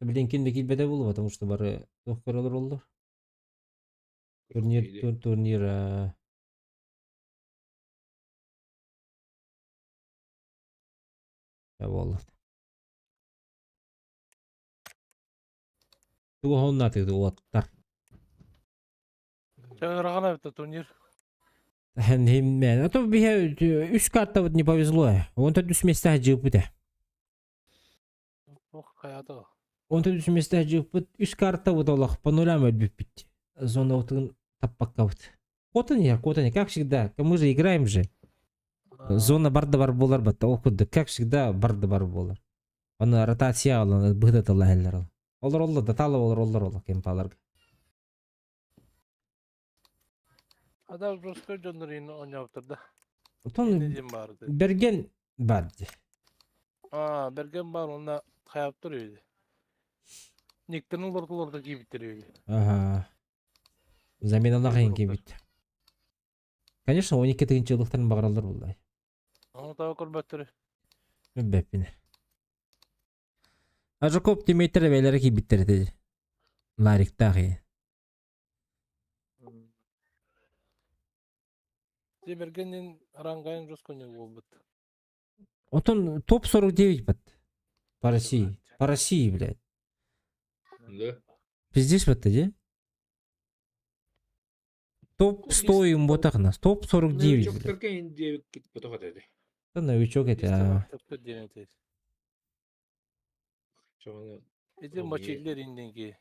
Блин, ким да киирбэтэ буолуо, потому что бары туох көрө олороллор. Турнир, Или турнир буолла. Тугу хоһуннаатыгыт уолаттар? Чаҥыраҕын эбитэ турнир. А то биһэ үс картабыт не повезло. Онтон үс места жыыппыт э. Ох, хайата. Онтон үс места жыыппыт үс картабыт олох по нулям өлбүппүт. Зонабытын таппаккабыт. Куотан иһэр, куотан иһэр. Как всегда, мы же играем же. Зона барда бар буолар батта. Ол курдук, как всегда, барда бар буолар. Аны ротация алан быһыта тылла иһэллэр ол. Олороллор да таала олороллор ол кемпаларга. Адам жестко дьоннор иин оонньообуттар да. Отон Иннэ диэн баар этэ. Берген бар дии. Аа, Берген баар уонна хайаптар үһү. Никтэн олордулар да киирбиттэр үһү. Ага. Заменалаах иһин киирбит. Конечно, 12 тыһыынчалыктарын баҕараллар буоллай. Ону таба көрбөттөр. Билбэппин. Ажакоп тиммейттер эбээлэрэ киирбиттэр этэ. Лариктаах иһин. Тимиргэнин рангайын жестко буолбут. Отон топ-49 бат. По России. По России, блядь. Да? Пиздец батта, де? Топ-100 им ботах нас. Топ-49, блядь. Новичоктарга индиэбит ботох этэ. Да новичок это. Чоҕону Эти мочиллер инденки.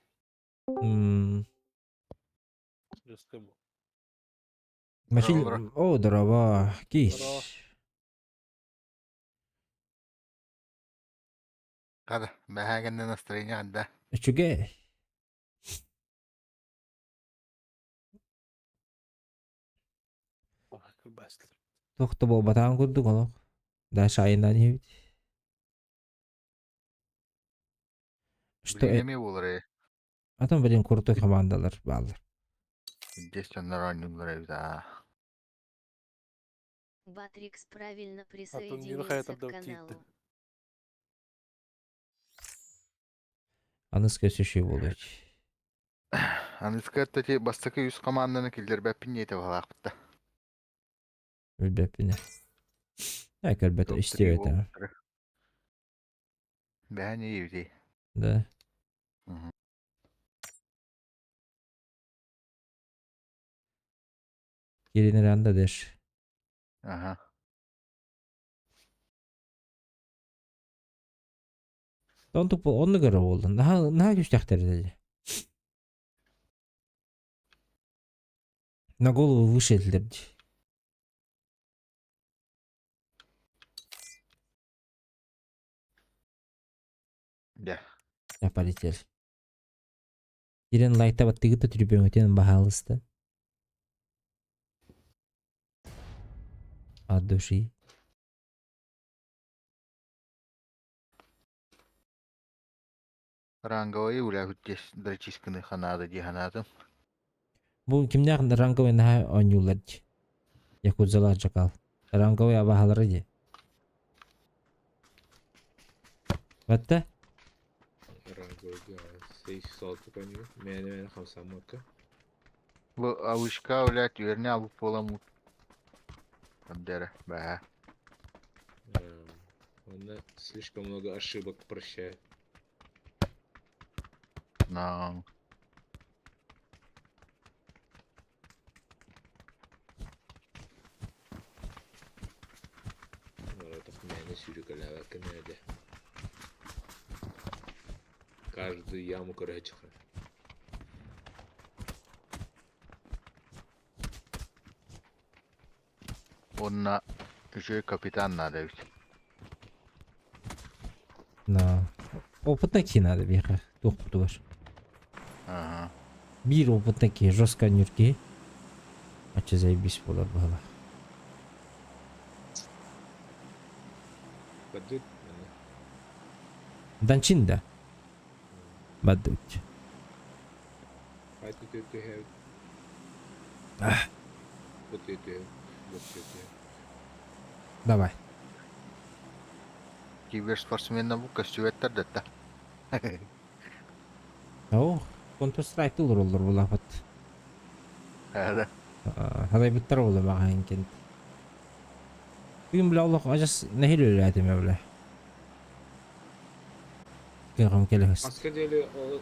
Жестко был. Мочил... Здорово. О, здорово. Киш. Здорово. Хада, бэһээгэннэ настроение ханда. Үчүгэй. Туох да буолбатаҕын курдук олох. Дальше айаннаан иһэбит. Что Билигин эмиэ буолар ээ. Атын блин крутой командалар бааллар. Здесь дьоннор оонньууллар эбит аа. Батрикс правильно присоединился к каналу. Аныска өссө буолуо. Аныска эти бастакы үс команданы киллэрбэппин диэтэ баҕалаахпыт да. Билбэппин. Ээ көрбөтө истибэтэ. Бэһэн иибити. Да. Кирин анда дэш. Ага. Онтук онну көрө буоллун. Наһаа наһаа күстэхтэр этэ. На голову выше этилэр дии. Да. Я полетел. Кирен лайта баттыгыта түрбөҥүтүн баһаалыста. От души. Ранговый үлэһит дрочисканы ханаада дии санаатым. Бу кимнээх ранговый наһаа оонньууллар дии. Якудзалар жакал. Ранговый абаһалары дии. Батта? Ранговыйга сейф салты конью. Мээнэ-мээнэ хамсааммакка. Бу авышка үлэт үөрнэ алып буоламмыт. Дэрэ, бэһэ. Она слишком много ошибок прощает. На. Мээнэ сүүрүкэлээбэккэ нээдэ. Каждую яму көрө Онно үчүгэй капитан наада эбит. На. Опытный киһи наада биһиэхэ туохпутугар. Ага. Биир опытный киһи жестко анньыр киһи. Ачча заебись буолар быһалаах. Бадыт. Данчин да. Бадыт. Давай. Киберспортсменна бу көстүбэттэр да. Оо, Counter Strike олороллор булаапат. Ада. Хадайбыттар буола баҕаһын кент. Бүгүн бля олох адьас нэһил үлэлээтим бля. Кыаҕым кэлэ сыста. Хаска диэри ол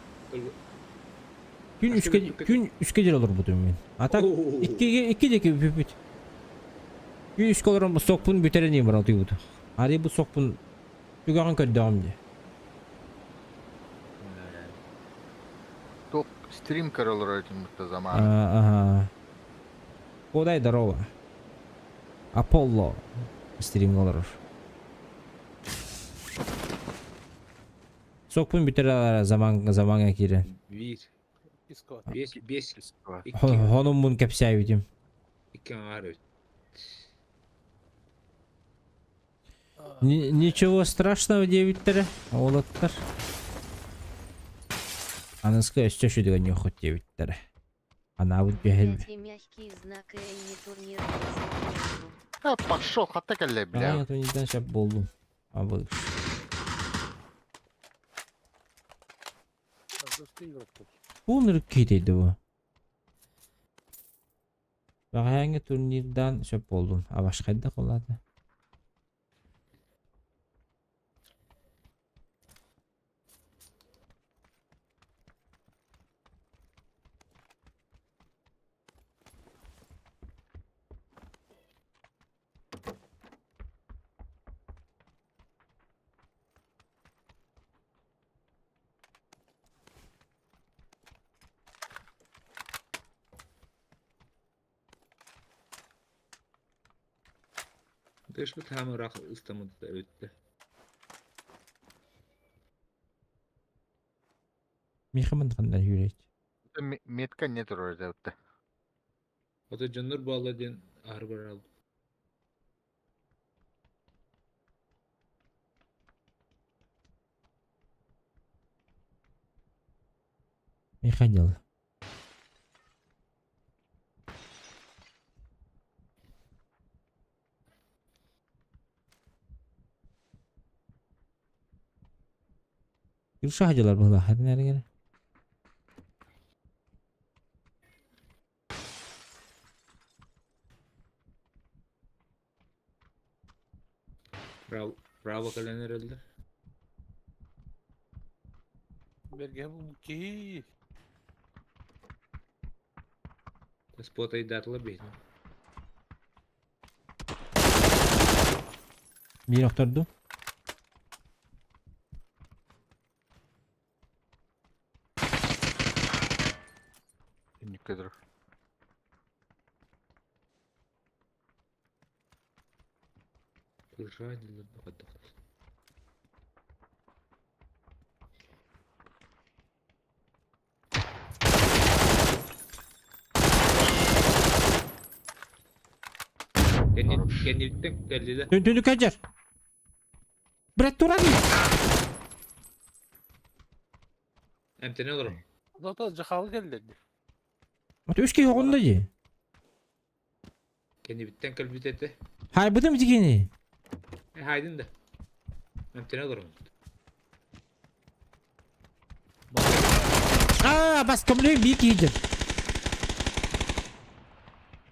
Күн Хаска үскэ бүппүт? күн үскэ диэри олорбутум мин. А так иккигэ икки диэки бүппүт. Күн үскэ олорон сокпун бүтэрэн иһин баран утуйбутум. Арый бу сокпун түгэҕин көрдөҕүм дии. Туох стрим көрө олорор этим бутта замана. Ага. Кудай здорово. Аполло стримҥэ олорор. Сокпун бүтэр заман замаҥа киирэн. Биир, Иско. биэс, биэс, икки, Хонуммун кэпсээбитим. икки аҥаар эбит. Ничего страшного диэбиттэрэ уолаттар. Аныска өссө сүдүгэн хоть диэбиттэрэ. Анаабыт түһэл. Пять и мягкий знак и не турнир по заказу. А, пошел, хатта кэллэ бля. Аҕай турнирдан сөп буоллум. Абы. Бу киитейdi bu. Бэҕэһээҥҥи турнирдаан сөп буоллум. А башкайдах улаата. Дышпыт хаамыраах ыстаммыта эбит Миэхэ ханна үүрээт. Метка не турар эбит. Ото дьоннор буолла диэн аһары барар Миэхэ дьыл. Yürüyüş дьылар быһылаах эрин Браво, браво кэлэн эрэллэр. Бэргэһэ бу киһи. Спотайдаатылар биһини. Биир охторду. Түннүккэ турар. Кырра дилер бакаддах. Хорош. Кэнниттэн кэллилэр. Түннүккэ дьэр. Брат туран. Эмтэнэ олорор. Зато жахалы келдер. Ото үс киһи оҕунна дии. Кэннибиттэн кэлбит этэ. Хайбытым дигини. Э, хайдын да. Эмтэнэ олорор. Аа, бас көмөлөһүн биир киһи дьэр.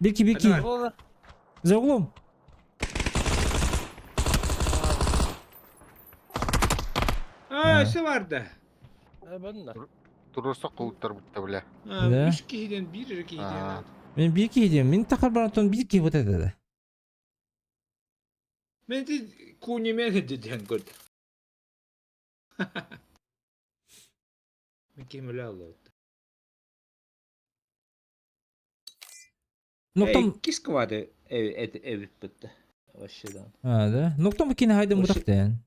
Биир киһи, биир киһи. Буолар. За углом. Аа, өссө бар да. Э, бен да. Туруорсақ кулуттар бутта бля. Аа, Да. үс киһиден биир эрэ киһиден Аа. аат. Мин биир киһи диэн. Мин тахар барантон биир киһи вот это да. Мен ти кунимен диэн көрдө. Мен ким өлө аллабыт. Ноктом. Иккис квады эбит бытта. Вообще да. А, да. Ноктом кини хайдын Вообще- бутах дэн.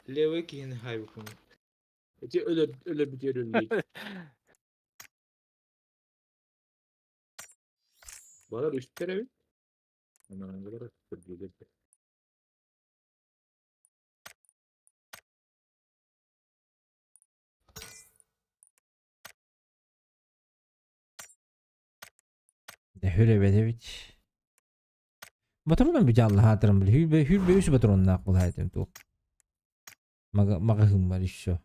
Левый киһини хайбыкын. Эти өлөр өлөр бүтер өллөйт. Балар үстер эбит. Анангалар үстер дийлер. De hürebe эбит. Батырынан бүтэ Аллаһа атырым били. Хүрбе хүрбе үс батыроннаах булаайтым туох. Мага мага хыммар еще.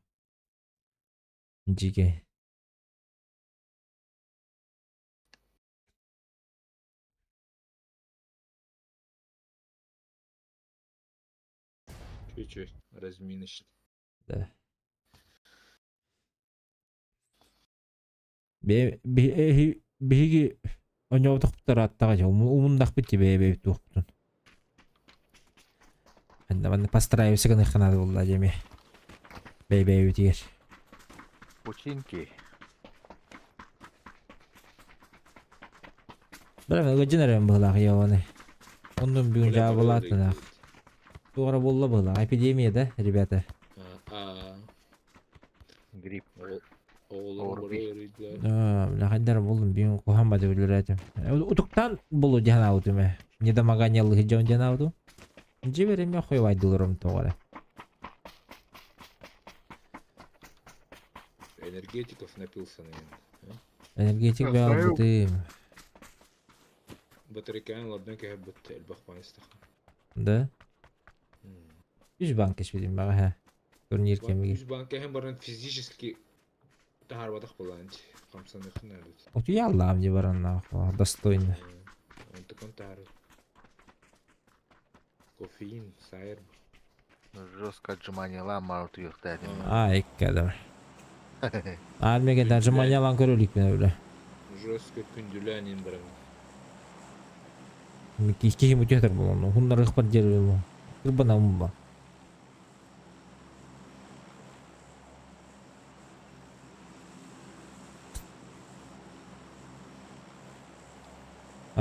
Жиге. Чуть-чуть разминочный. Да. Биһиги оонньооботохпут ырааттаҕа дьэ умуннахпыт дии бэйэ-бэйэбит туохпутун. Манна постараемся гыныахха наада буолла дьэ эмиэ бэйэ-бэйэбитигэр. Пучинки. Бля, ыалдьан эрэм быһылаах Йованы. Оннун бүгүн дьаабылаатынах. Туох эрэ буолла быһылаах. Эпидемия да, ребята? Грипп. Оҕолорум Орби. бары ыарыйдылар. Бля, хайдар буллум бүгүн куһаан бады үлэлээтим. Утуктаан булу диэн аабытым ээ. Недомогание лыһыдьон диэн аабытым. Дьиэбэр эмиэ хойвайдыларым тоҕо эрэ. Энергетиков напился, наверное. Энергетик бэҕэлбытым. Батарейканы ладно кэһэрбит элбэх баайыстаха. Да? Үс банк кэспитим баҕаһа. Турнир кэмигэр. Үс банк кэһэн баран физически таһаарбатах буолаан хамсаныахын наада. Утуйаллаам дии бараннаах достойно. Онтукан таһаар. Кофеин, сайр. Жестко отжиманиялаан маар утуйуохтаатым. Аа, икки адам. Армияга отжиманиялаан көрө иликпин бile. Жестко күндүлээн ин баран. Киһи мутуятар буолан, хуннарыахпар диэри кырбанамын ба.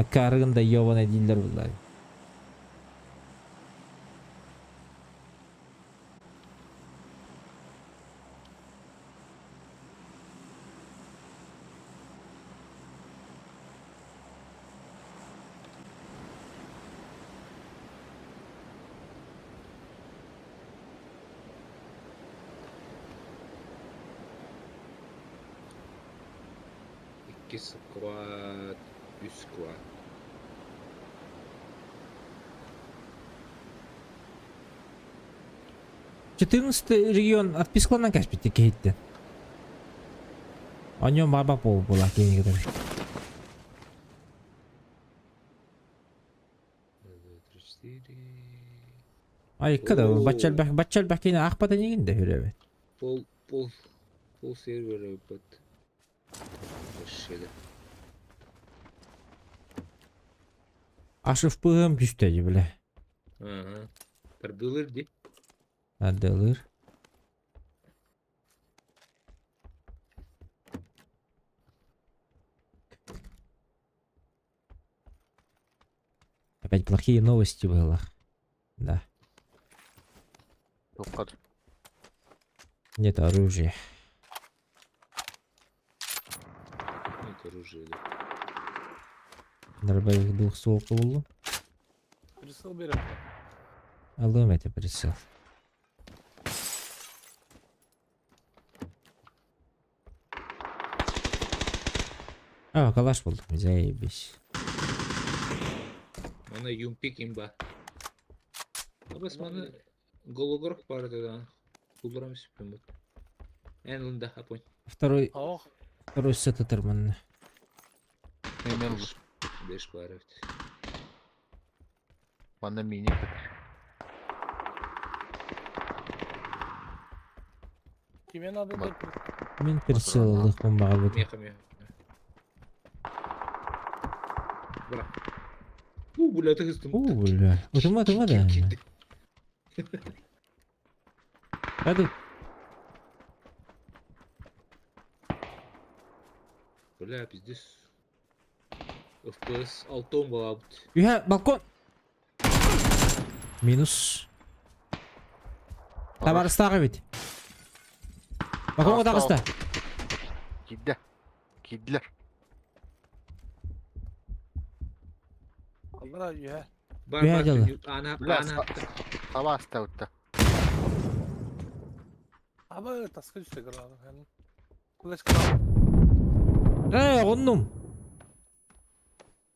Аккаарыгын да ёбаный дииллэр буоллар. Икки сквад, үс сквад. 14 регион отпискаланан кэспитти киһиттэн. Оньон баба пол була киһини кытары. Раз, два, три, четыре. Айыкка да бачча элбэх бачча элбэх киһини аахпата инигин да хүрөбөт. Пол, пол, пол сервера под Вообще Ашыф пыһым түстэ дии бile. Ага. Тардылыр ди. Ардылыр. Опять плохие новости было. Да. Туппат. Нет оружия. Нет оружия, да. Дробовик двухстволка буллум. Прицел берем. Алым это прицел. А, калаш булдум, заебись. Мана юмпик имба. Абас маны гологорх бар да. Кулрам сүппүм. Эн лында апонь. Второй, Ох, второй сет атырман. Мен Беш бар эбит. манна мини тебе надо Мат. дать Мин прицел ылыхпын баҕарбытым. Меха меха. Бра. У, бля, ты хыстым. Уу, бля. Утума, утума да. Hadi. Бля, пиздец. FPS алтон балабыт. Үһэ, балкон. Минус. Табарыстаах эбит. Балконга таҕыста. Киирдэ. Киирдилэр. Аллара үһэ. Бар Үһэ бар дьылы. ана Бля, ана. Таба астабытта. Аба таска түстэ гранат. Флешка. Ээ, оҕуннум.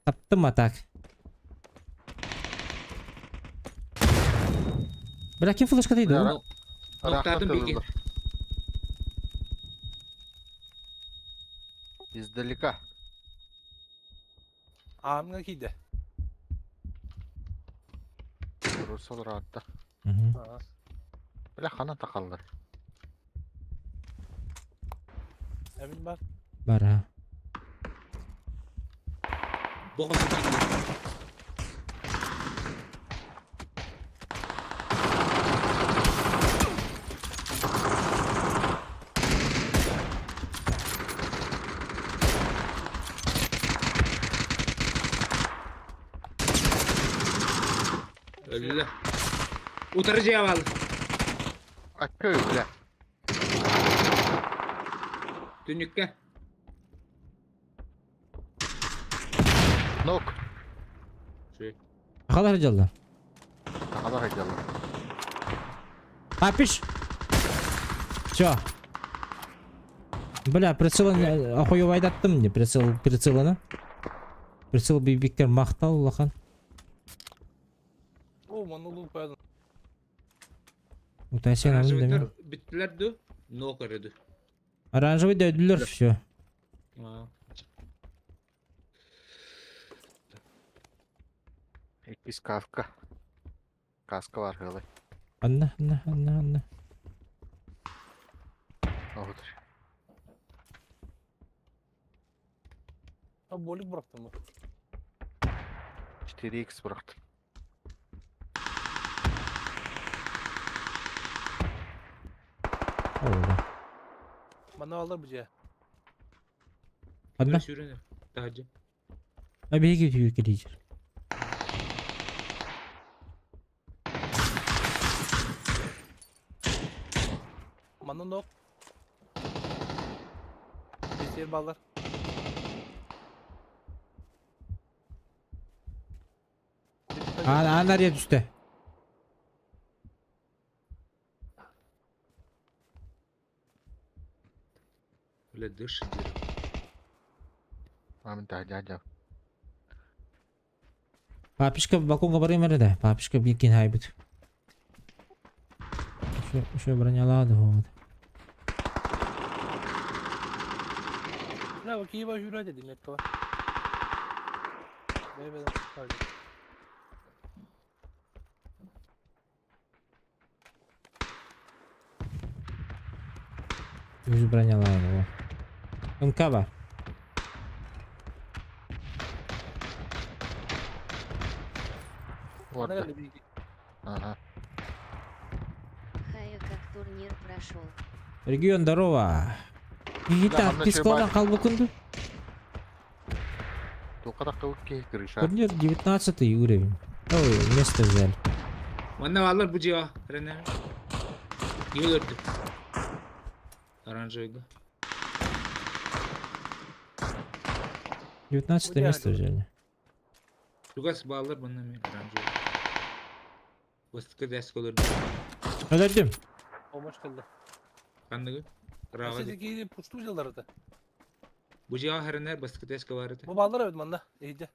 Таптым а так. Бля, ким флешка дейdi oğlum? Ыраахтан Ноктадым биги. тылыллар. Издалека. Аамҥа киирдэ. Русал ыраатта. Мгм. Аа. Бля, хана тахаллар. Эмин бар. Бар ha. Бу хосу Өллө. Утары дьиэ Аккы, бля. Түннүккэ. Нок. Ши. Хахалар дьалла. Хахалар дьалла. Папиш! Все. Бля, прицел охуевайдаттым не прицел прицелына. Прицел бибиктер махтал улахан. О, манна лук бадан. Утайсен алын деме. Оранжевыйдар бүттүлэр ду? Но көрөдү. Оранжевый дөдүлөр все. Аа. Иккис каска. Каска бар хылы. Анна, анна, анна, анна. Оғытыр. А болик бырахтым. 4x бырахтым. О, Манна алар бу же. Анна. Сүүрэн. Таһырдьа. А беги түйір келейжір. Манна нок. Бесер балар. Ана, ана ария түсті. Бля, дышит. Мамын таһырдьа дьа. Папишка балконга барайым да. Папишка бикин хайбыт. Еще, еще бронялады вот. Ne bak iyi baş yürü dedim etki var. Bey bey. Үз бронялады. МК бар. Bana Орда. geldi bir Ага. Хая, как турнир прошел. Регион, здорово. Гита, Да, манна пискодан шөй қалбы күнді. Туқарақ қауық кей крыша. Турнир 19 уровень. Ой, место взяли. Манна бааллар бу дьиэҕэ. Рене. Киһи өлөрдү. Оранжевыйга. 19 Идеально. место взяли. Чугас бааллар манна эмиэ оранжевый. Бастакы дэс өлөрдү. Өлөрдүм. Olmuş geldi. Ханныгы? Ыраҕа дии. Сezi пусту жылдарды. Бу дьиэҕэ хэрэнэр бастакы дэскэ баар этэ. Bu ballar evet manna. İyiydi.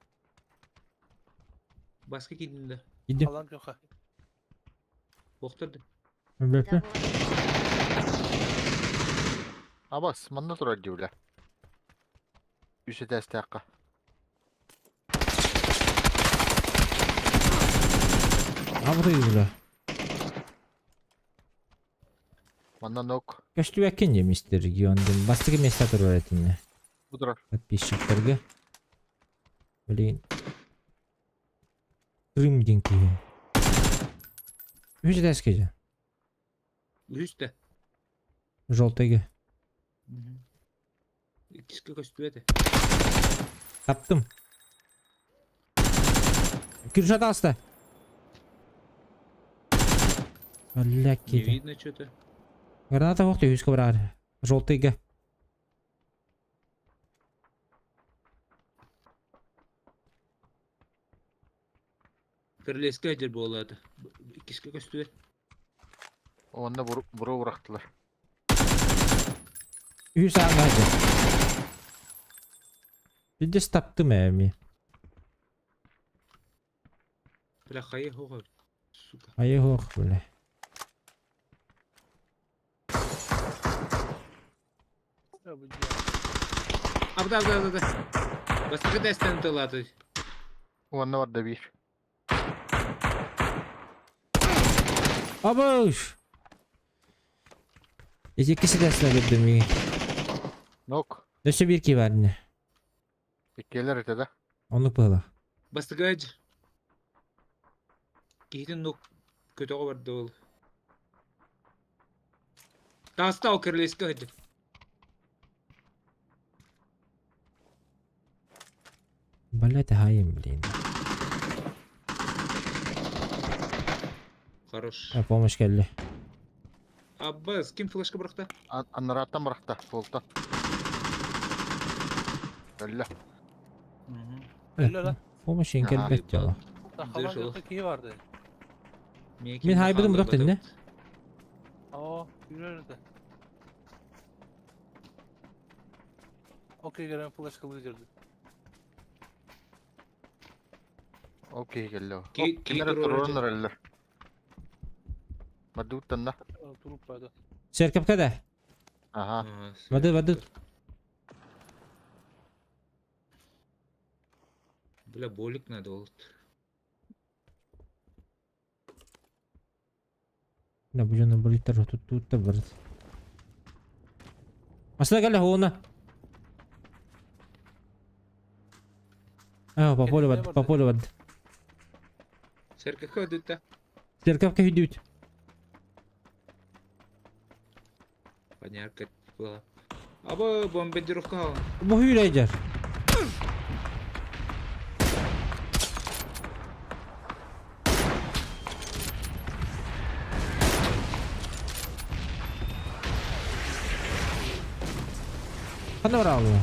Баска киирдим да. Идем. Alan yok ha. Туохтар да. Бөпө. Того Абас, манна турар дии, бля. Үс этээстээх Абырый бля. Манна нок. Көстүбэккин дии мистер регион дим. Бастакы место турар этинне. Бу турар. Подписчиктерге. Блин. Крым диэн киһи. Үс этээскэ дьэ. Үһүс да. Желтыйга. Иккискэ көстүбэт этэ. Таптым. Киржат аста. Бля, Не киди. видно что-то. Граната оқты үске барар. Желтыйга. Кырылеска дьэр буолаата. Иккискэ көстүбэт. Онно буру бырахтылар. Үс аңа. Бидес таптым эми. Бля, хайа хоға. Сука. Айы хоқ, бля. Ya bu ciğer. Абда, абда, абда. Бастакы дэстэн тылааты. Онно барда биир. Абыш! Ити иккис этээсинэ көрдүм миигин. Нок. Өссө биир киһи баар ини. Иккиэлэр этэ да. Оннук быһыылаах. Бастакы Киһитин нук көтөҕө барда ол. Тааста ол кирилиэскэ сылдьар. Блять, хаайым, блин. Хорош. А, помощь кэллэ. Аббас, ким флешка бырахта? Аннарааттан бырахта, суолтан. Өллө. Өллө да. Помощь иин кэлбэт дьоло. Сахалар Дышал. киһи барды. Мин хайбытым бырах тинне. Оо, yürür de. Окей, гэрэн флешкалыы дьэрди. Ол киһи кэллэ. Ки- Ким киһи эрэ туруорар туруоран эрэллэр. Мадууттанна. Туруп барды. Церковка да. Аха. Воды, воды. Бля, болик надо вот. Да, бу дьону болиттар туттууттар барыт. Масына кэллэ хуона. А, по полю барды, по полю барды. Церковь ходит-то. Церковка хүдүүт. Понятно, была. Аба бомбардировка. Бу hüyleycer. Ханна бараалла?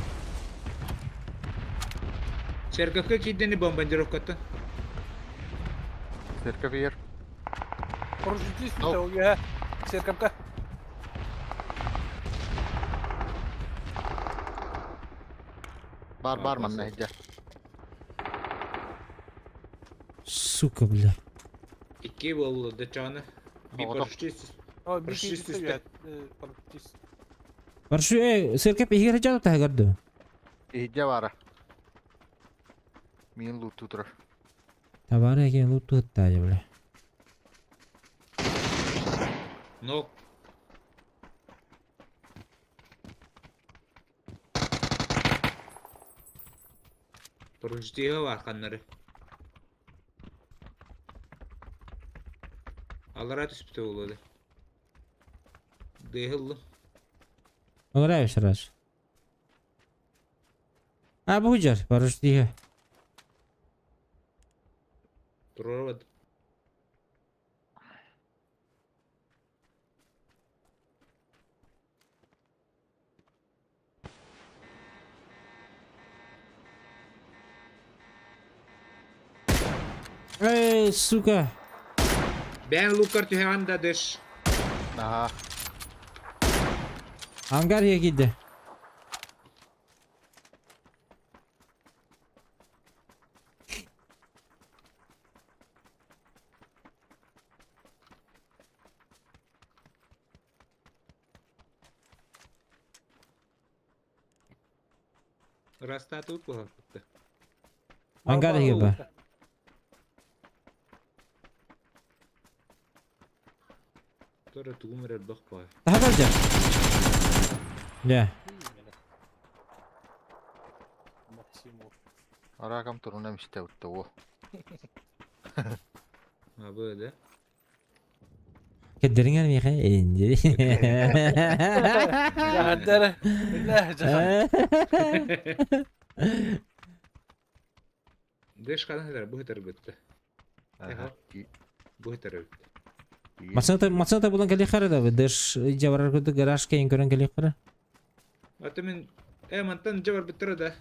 Церковка киирдени бомбардировката. Церковь ер. Парашютист Ну. үтэ, Церковка. Бар бар манна иһдэ. Сука, бля. Икки буолла дачаны. Би Оҕото. парашютист. О, бир Парашютист киһи үстэ. парашютист. Баршу, э, церковь иһигэр дьаду таһыгар Иһдэ баара. Миин лууттуу турар. Табары экен лутту ыттаайы, бля. Но Парашютиһа бар ханнары. Аллара түспүтэ буолуо Дыһыллым. Нравишь сразу. А, бу жар, парашютиһа. Туруорабат. Эй, сука. Бэйэн лукар түһэҕин да дэш. Аха. Ангар иһэ киирдэ. Растатыбыт буолбут. Ангар иһэ бар. Тура тугум эрэр бах баа. Таһа жар. Да. Максимов. Аракам туруна мисте утта о. Абы да. Кеддериңер миха энди. Жахаттары. Биллә, жахат. Дэш хадан хатар бу хатар бытта. Аха. Бу хатар бытта. Масыната масыната булан кели хара да дэш жабарар көтө гараж кейин көрөн кели хара. Аты мен э мантан жабар быттыра да.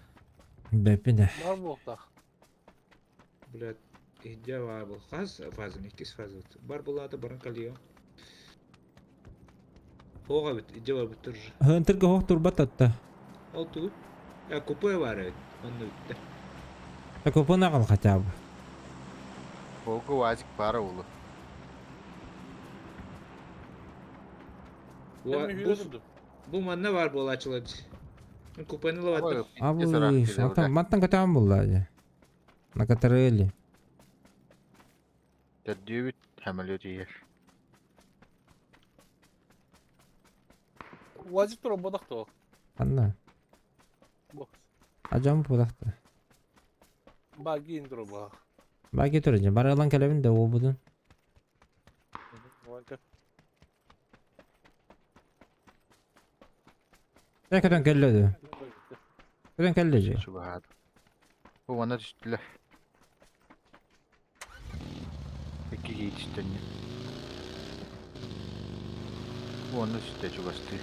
Бэппин да. Бар буолтах. Блядь, иһдьэ был хас фазын иккис фаза бар булаата баран калио. Хоға бит, иһдьэ бар быттыр уже. Хынтырга хох турбат атта. Ол тугу. Э купе бар эбит. Онно бүтте. Такопына кал хотя бы. Богу вазик баара улу. Бу бу манна бар буолаачылар. Мен купени лабаттым. Абы, мантан мантан көтөөн булла же. Накатарыли. Төрдүүбүт хамалет иер. Уазик тура бодах то. Анна. Бу. Ажам пудахта. Багин тура бу. Баки турыжа. Барылан келебин де обудун. Э көтөн келледи. Көтөн келледи. Чугаһаат. Бу манна түстүлэр. Икки киһи түстэннэ. Бу онно түстэ чугастыы.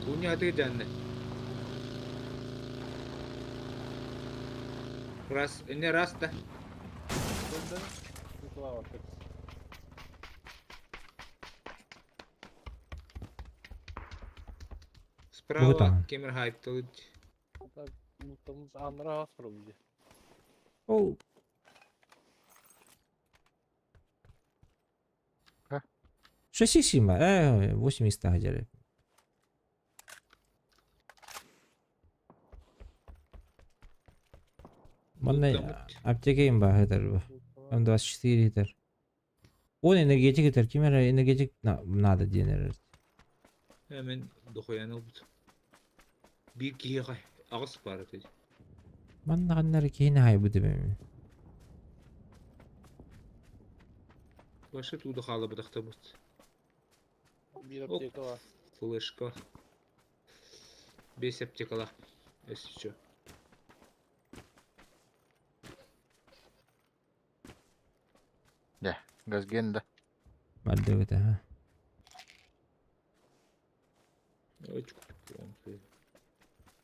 Куня аты жанны. Раз, не раз да. Справа там. кемер хайп толуч. Ол. А? Шесть сима. 8 из Манна аптека им ба хетер бу. М24 хетер. Он энергетик хетер. Ким энергетик надо денер. Hemen дохуян oldu. Bir киһи аҕыс баар этэ. Манна каннар кихини хай бу дебем. Башы тууду хаала бытахтабыт. Биир аптека бар. Флешка. Бес аптекала. Если чё. Газген да. Мальдыбыт ха.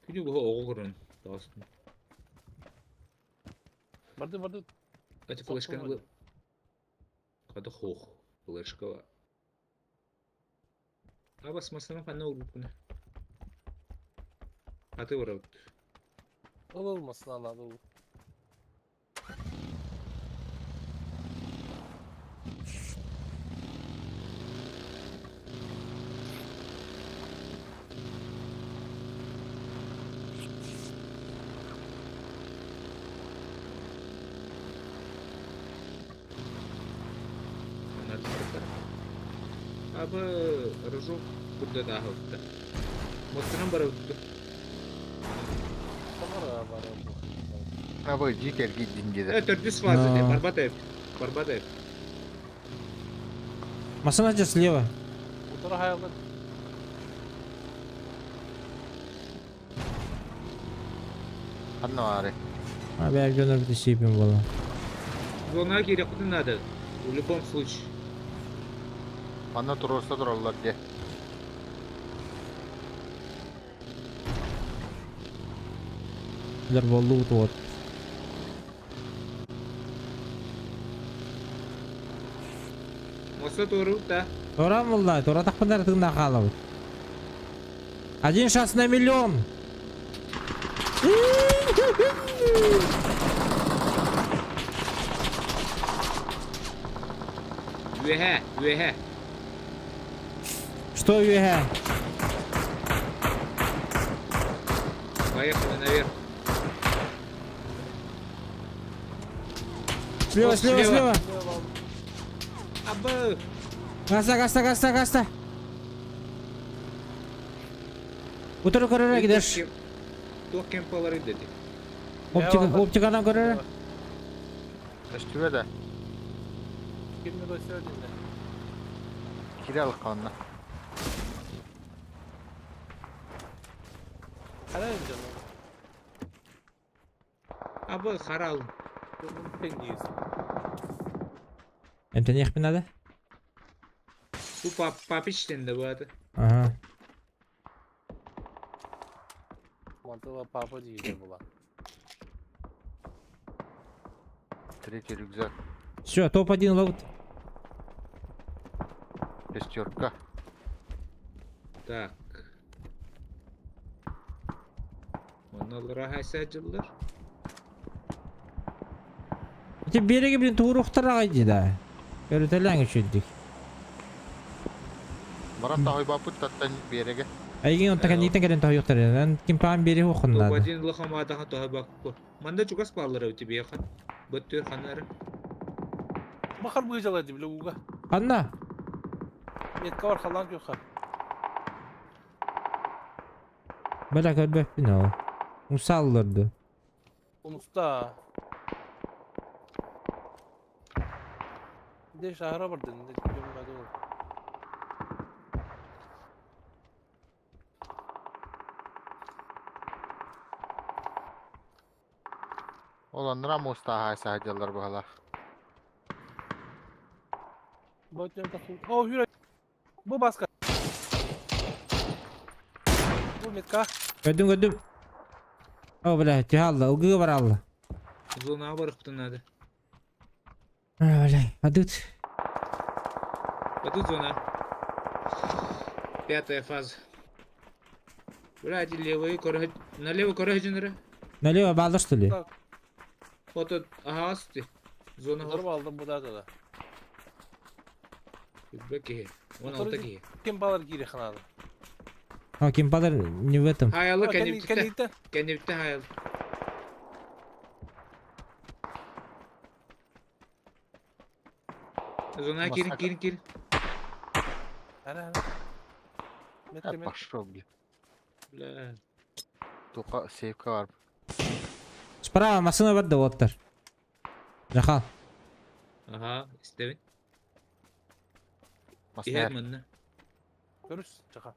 Күнү бу оҕо көрөн таастын. Барды барды. Эти флешканы бы Када хох. Флешка. А басмасына ханна урбукуна. Аты барабыт. Ол olmasın anladı. Абы рыжок курда да. Мостынан барабыт. Тамара бар. Абы жик эрги диндеде. Төрдүс фаза Но. де. Барбатаев. Барбатаев. Машина же слева. Утара хаялар. Ханна баары. А бәр жонор бит сейпим бола. Зона керек надо. В любом случае. Манна туруорса тураллар де. Билер болду вот. Моста туру да. Тора мулла, тора тахпандар тыңда қалып. Один шанс на миллион. Үөһэ, үөһэ. Что үөһэ? Поехали наверх. Слева, О, слева, слева. слева. Абы. Гаста, гаста, гаста, гаста. Утыры көрөрө кидеш. Туох кемпалары деди. Оптика, оптикадан көрөрө. Өстүбэ да. Кимни gösterdi. Кире алыкка онна. Хара canım. Абы харал. Пенгиз. Эмтен надо? Бу пап папичтен да бааты. Ага. Мантыла папа дейді була. Третий рюкзак. Все, топ-1 ловит. Шестерка. Так. Оннолора хайсаджылар. Те береги, блин, туурухтар ағайды да. Көрүтэлээн үчүйдүк. Баран таһыйбаппыт таттан биэрэгэ. Айгин онта кэнниттэн кэлэн тоһуйуохтар. Эн кимпаан биэри хуоххун наада. Топ-1 лохомаатаха тоһобакко. Манда чугас бааллар эбит биэхэ. Бөттүөр ханнары. Бахар быыжалар дии, бile ууга. Ханна? Метка бар халлаан күөххэ. Бля көрбөппүн ол. Мусаллар ду. Умуста. Де шахара бардын. Де gömmedi ол. Ол аннара муустааһаай саһадьаллар быһалаах. Бөтен тахсыбыт. О, хүрэ. Бу баска. Бу метка. Көрдүм көрдүм. О, бля, түһэ алла, ылгыга бар алла. Зонаға барыппытын надо. А, бля, адыт. Пойду зона. Пятая фаза. Блядь, левый коры... Налево коры жинры. Налево балдар что ли? Так. Фото... Ага, асты. Зона Здорово алдым бу да да. Беки. Он алта ки. Ким балар кире ханады. А, кимпалар не в этом. Хаялы кенипте. Кенипте. Кенипте хаялы. Зона кирин кирин кирин. Ара ара. Метке мет. Пошел, бля. Бля. Тука сейфка бар. Справа машина бар да оттар. Жахал. Ага, истебин. Масна. Иһэр манна. Көрүс чаха.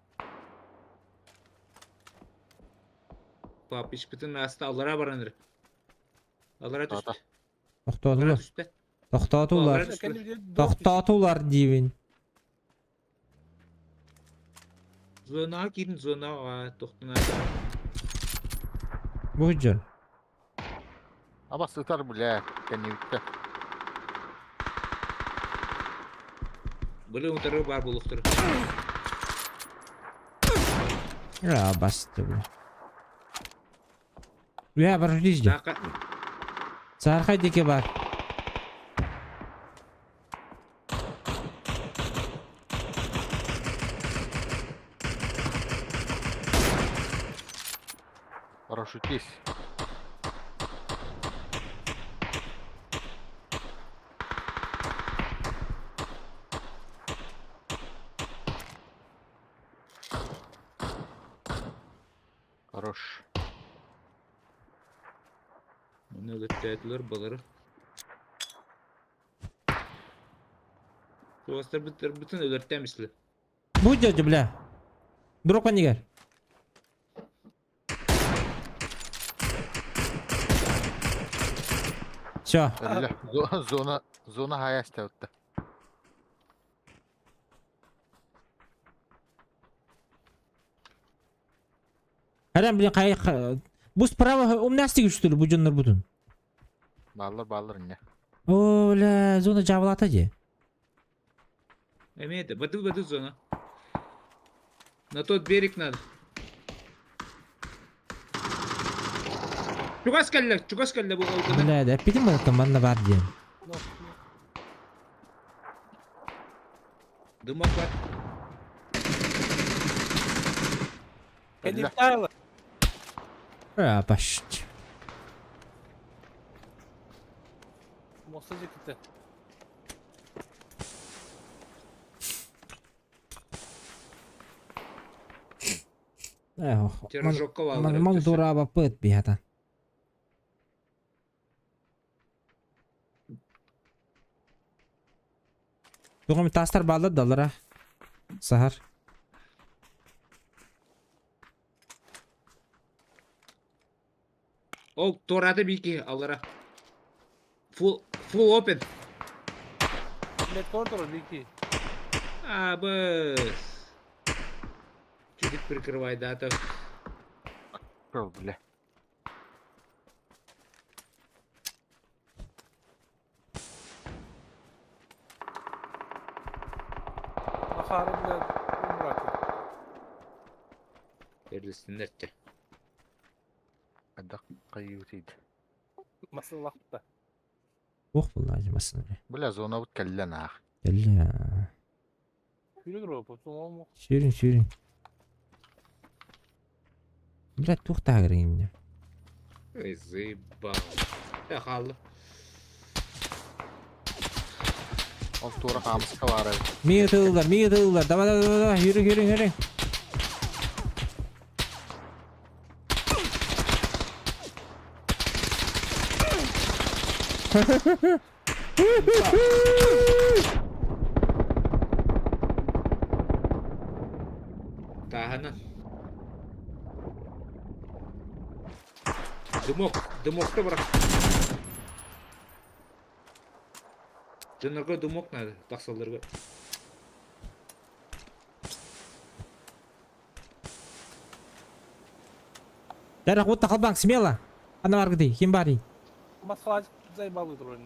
Пап ишпитин аста аллара бараныр. Аллара Ата. түстэ. Тохтоотулар. Аллара түстэ. Тохтоотулар. Тохтоотулар диибин. Зонаға киирин зонаға тохтуна. Бу дьон. Аба сытар, бля, кэннибиттэ. Былы утары бар булуктур. А, басты, бля. Я парашютист дии. Саака Саархай диэки бар. Парашютист. Хорош. Оны өлөттөөтүлөр балары. Суостар бүтөр бүтүн өлөртөмүслү. Бу дьон, бля. Дроп панигер. Все. Өллө. Зона зона хаяста утта. Харам, блин, кай... Бу справа умнастик что ли, бу дьоннор бутун. Баллар баллар инне. О, бля, зона жабылата же. Эме это, баты баты зона. На тот берег надо. Чугас кэллэ, чугас кэллэ бу олгуна. Бля, да эппитим буолуттан манна бар диэн. Дымок бар. Өллө. Кенипте А, пашт. Моста жеките. Эх, Тиражокка баллар. ман дураба пыт бихата. Тугум тастар баллар далара. Сахар. Ол торады бики аллара. Full full open. Метка отор бики. А, быс. Чуть прикрывай, да, то. Пошел, бля. Махары бля умрак. Бердисиннерче. Ада кайютид. Масыл лакта. Ох, булла ажымасын. Бля, зона бут кэллэ наах. Кэллэ. Сүүрүҥ, сүүрүҥ. Блядь, туох таһыгар инньэ? Эй, заебал. Э, хаалла. Ол туора хаамыска баар эбит. Миги ытыллар, миги ытыллар. Давай, давай, давай, давай, yürü, yürü, yürü. Тааһынан. Дымок, дымокта бырах. Дьоннорго дымок надо, тахсалларга. Дәрәх, вот тахалбаң, смело. Ана баргыды, ким барый? Москва заебал игру.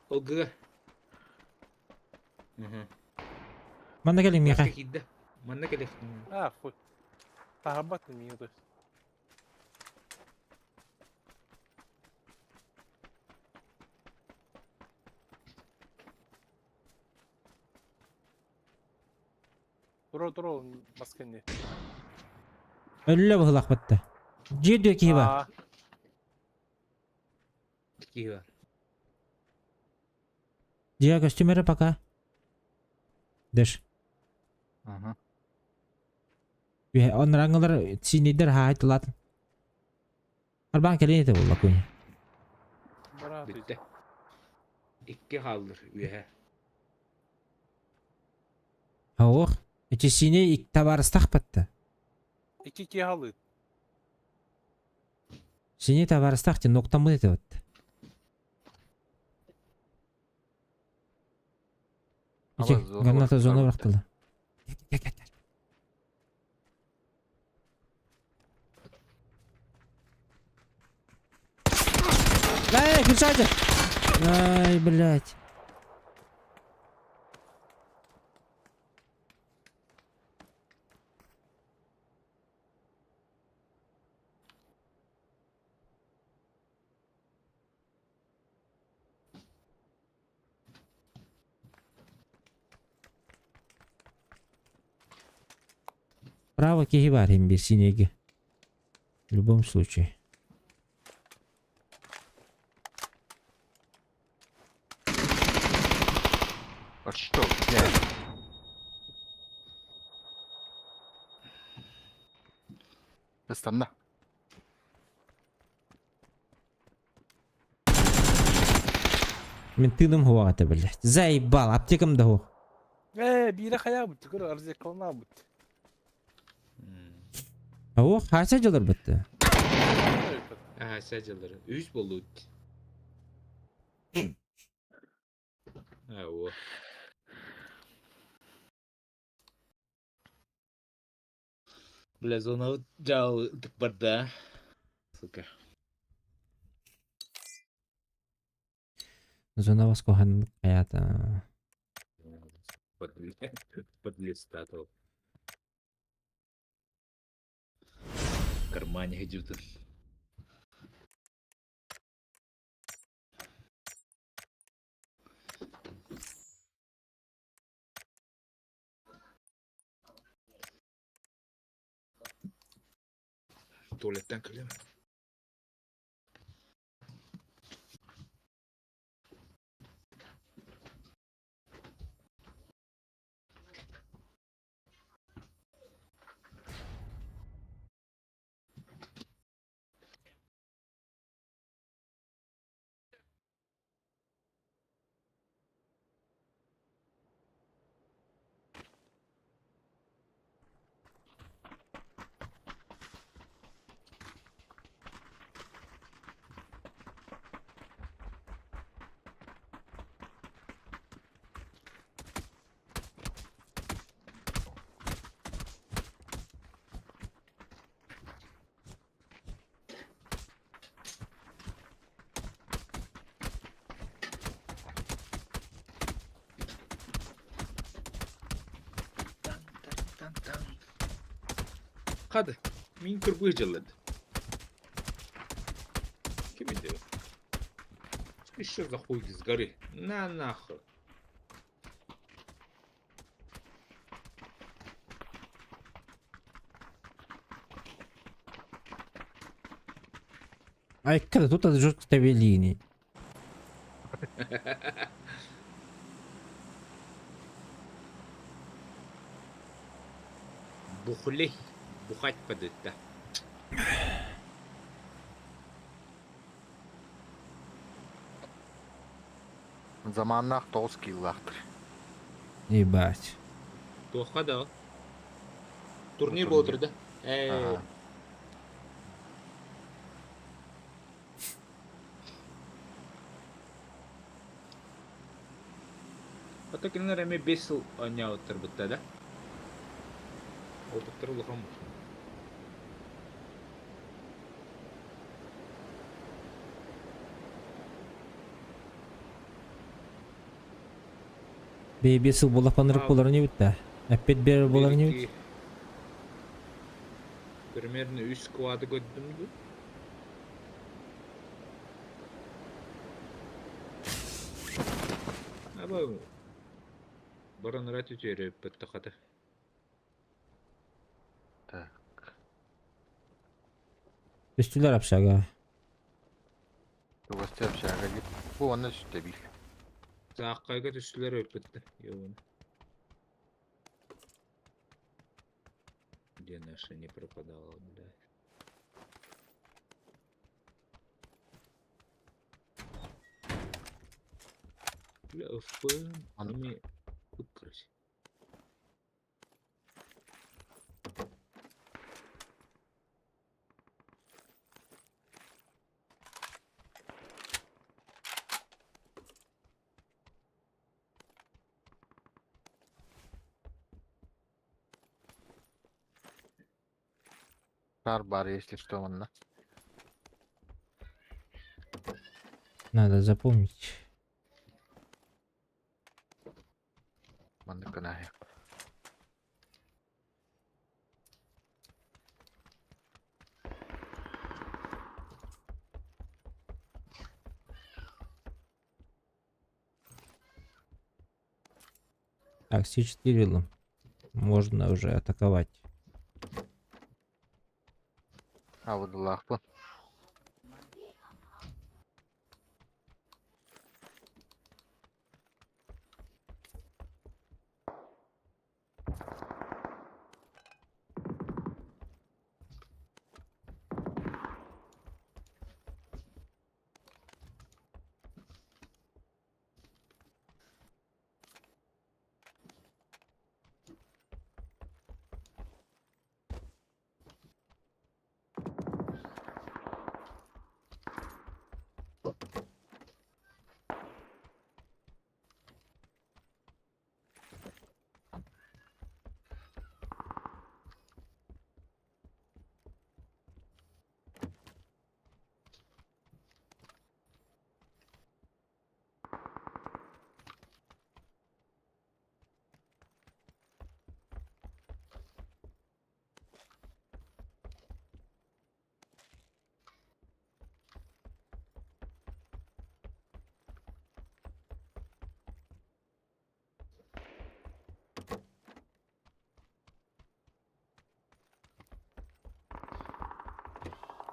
Ылгыга. Мгм. Манна кэлиҥ миэхэ. Киирдэ. Манна кэлиэх. А, хуй. Таһарбат минуты. Тура тура масканни. Өллө быһылах батта. Дьиэ дүө киһи бар. Киһи бар. Дьиэ көстүм эрэ пока. Дэш. Ага. Үһэ онраҥылар сиинидер хаай тылаатын. Арбаан кэлин этэ буолла куня. Бүттэ. Икки хааллыр үөһэ. Ох, эти синий ик табаарыстах батта. Икки киһи халыт. Синий табаарыстах ти ноктаммыт этэ батта. Ити Ала, зона граната зона бырахтылар. бырахтылар. Кел, кел, кел. Эй, включайте! Ай, блядь. Право киһи бар иһин биир синиги. В любом случае. А что, блядь? Ыстанна. Мин тыыным суох этэ, блядь. Заебал, аптекам да суох. Ээ, биирэ хайаабыт, көр арзекалнаабыт. Ох, хаача дьылар бытты. Аа, сәдьэлэр. Үс болуут. Аа, о. Бля, зона жал барда. Сука. Зона баскохан хаята. Подлистатал. В кармане где-то. Туалеттен кэллим. Хады, мин кырбыы дьаллад. Ким иди? Еще за хуй с горы. На нахуй. Айка, тут жестко тавелини. Бухлей. Бухать подытта. Заманнаах 9 киилаахтар. Ебать. Туохха да. Турнир Турнир. буолтур да. Э, Ага. Ата кинилэр эмиэ 5 сыл оонньообуттар да? Опыттар улахан буолуо. Бэйбе сыл буолапанырык А, буолар не бит Опять бер буолар не бит. Примерно үс сквады көрдүм дуу. Аба баран рат үтүөрэ баттахата. Так. Үстүлэр общага. Тугасты общага дип. Бу онно сүттэ бил. Сааккайга түстүлэр өппүттэ. Йоуна. Где наша не пропадала, блядь. Бля, ФП, Ан- ими выкрась. Шар бар, если что, онно. Надо запомнить. Маннык гынааһы. Так, С4 можно уже атаковать. А будулаахпын.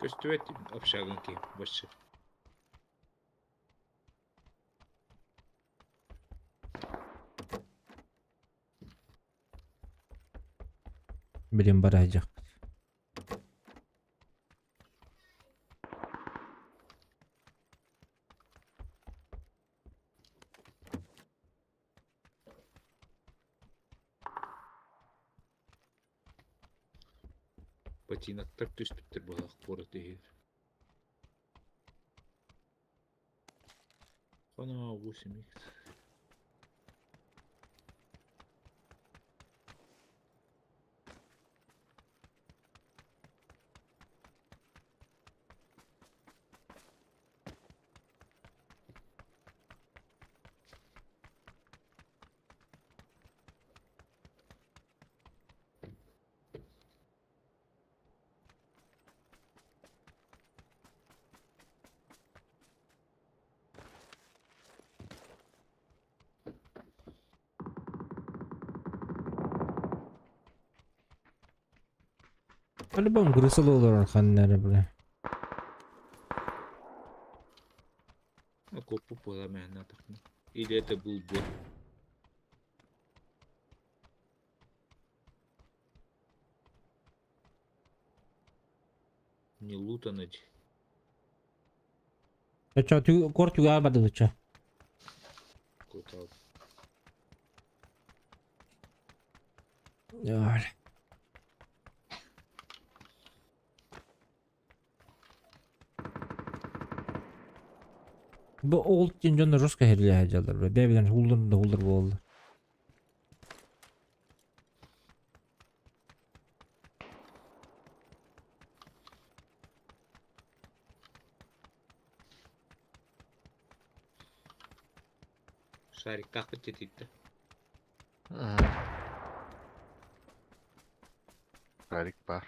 Көстүбэт общагын ки баччы. Блин, барадик. Ботиноктар түспүттэр буолах куорат иһигэр. Хана 8 х. По-любому крысалы олорор ханна эрэ, бля. Ну, копу Или это был бот. Не лутануть. Чо, кор түгэҕэ бардыбычча. Кутал. Бу ол диэн дьонно жестко иһиллэһэ дьаллар. Бэйэ-бэйэлэрин һууллар да һууллар буолаллар. Шариктаахпыт тэтиттэ. Шарик баар.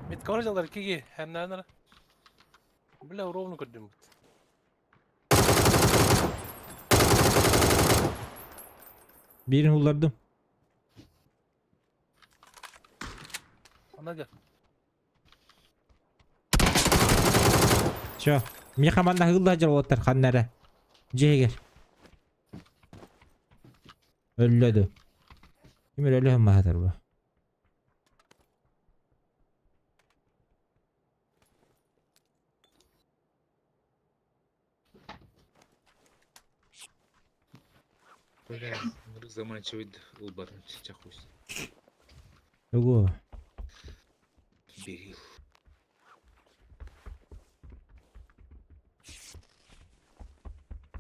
Меткор дьаллар киги хэмнээнэр. Бля, ровно көрдүм. Биирин һууллардым. Ана дьэ. Чё, миэхэ манна һыылла сылдьар уолаттар ханна эрэ. Дьиэ иһигэр. Өллө дуу. Ким эрэ өлө сыммаһатар бу. Бля, заманчивый ылбатын чахусь. Тугу? Берил.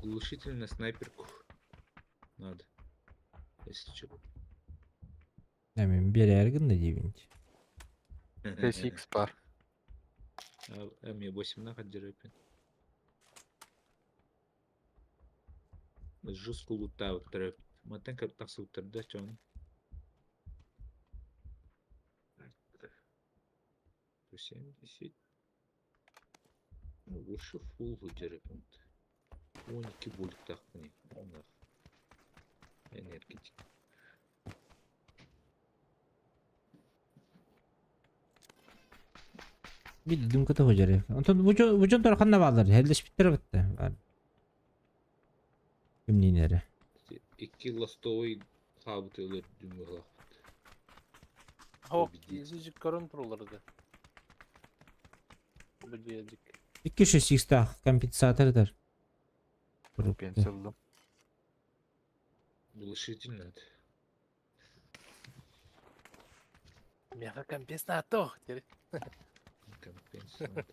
Глушитель на снайперку. Надо. Если что. Мин биэрээри гынна диибин. TSX баар. А мне 8 на хаддерепин. Жестко лутают трэп. Мантан тахсыбыттар да чон. 70. Ну, лучше фул дерепин. 12 буликтаахпыный. Онно. Энергетик. Биир дымката сылдьар. Онтон бу дьон бу дьонтор ханна бааллар? Эллэспиттэрэ бытта. Кимниин эрэ. Икки ластовый хаабыт өлөр дүҥү Хо, изичик көрөн турулар да. Бу дьиэдик. Икки шесть икстаах компенсатордар. Пенсия ыллым. Глушитель надо. Миэхэ компенс наато. Теперь. Компенсатор.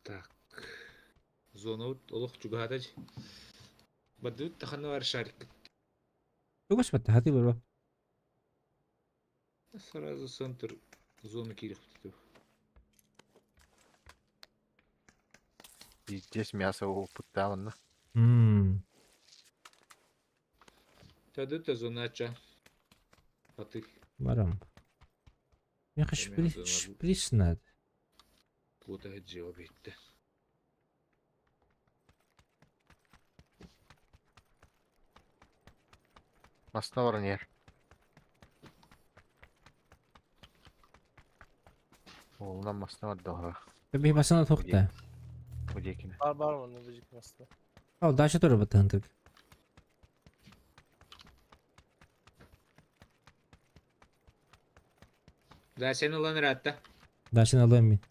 Так. Зона олох чугаһаатач. Бардыбыт таханна бар шарик. Тугас батта хаты барба. Сразу центр зоны киирэх. Здесь мясо опыттаанна. Тады зонача. Атых. Барам. Миэхэ шприц, шприц надо. Куота дьиэ битте. Масна баран иһэр. Уолунан масна барда Биһи басына тухта. Удекine. Бар бар онно бижик маста. Ол дальше тоже баттаһынтык. Да, сен ылан ыраатта. Дальше алыам мин.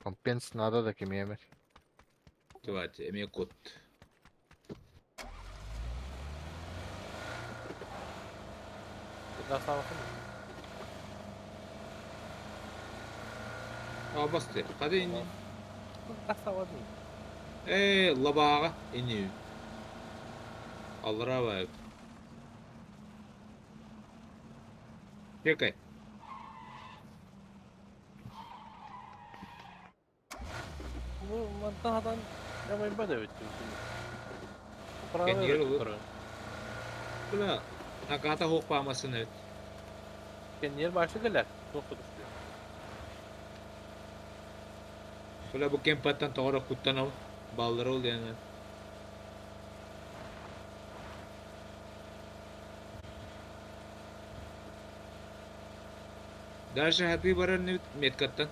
Компенс надо да кимиэмэ. Давайте, эмиэ кут. А басты. Хады инни. Ээ, лабааҕа инни. Аллараа баайык. Чекай. Бу мантан хатан ямайбат эбит Кэннигэр олор. Бля, наката хуох паамасын эбит. Кэннигэр башы кэлэр. Туох кутустуй. Бля, бу кемпаттан тоҕо куттанабын. Баллары ол диэн. Дальше хатыы барар меткаттан.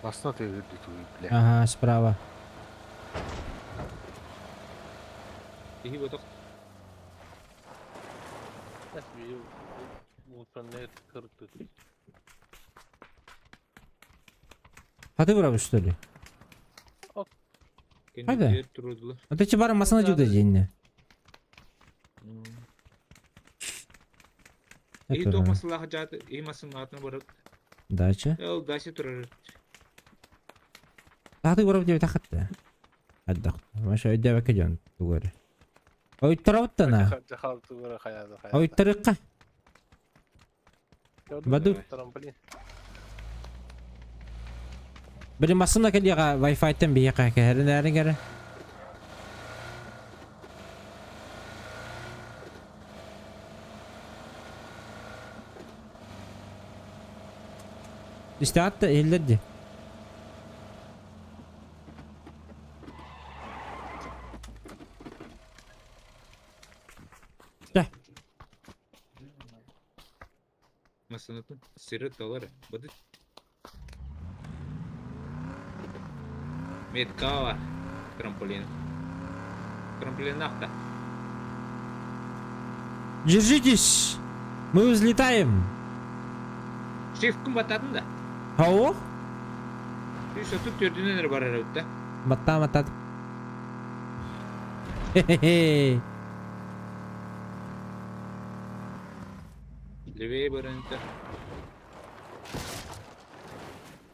Басына тыыгырды тууй бля. Ага, справа. Киһи ботох. А ты брал, что ли? Хайда. Кэннигэр турудулар. А ты чебара масана жуда дьинне. И тоқ масылаха жааты, и масын атына барып. Дача. Ол дача турар. Тахты барып деп тахатты. Аддах. Маша өйдөбөккө дьон тугары. Ойттарабыттана. Жахал тугара хаяда хаяда. Ойттарыкка. Баду. Трамплин. Били массына кэлиэҕэ Wi-Fi-тан биһиэхэ кэһэрин кэрэ. Истэҕит да иһиллэр дии. Да. Массынатын сири толар. Бады. Меткава. Трамплин. Трамплин ахта. Держитесь! Мы взлетаем! Шефкин бататын да. Ау? Үс отут төрдүнэн эрэ барар эбит да. Баттаа баттаат. Хе-хе-хе. Левее баран это.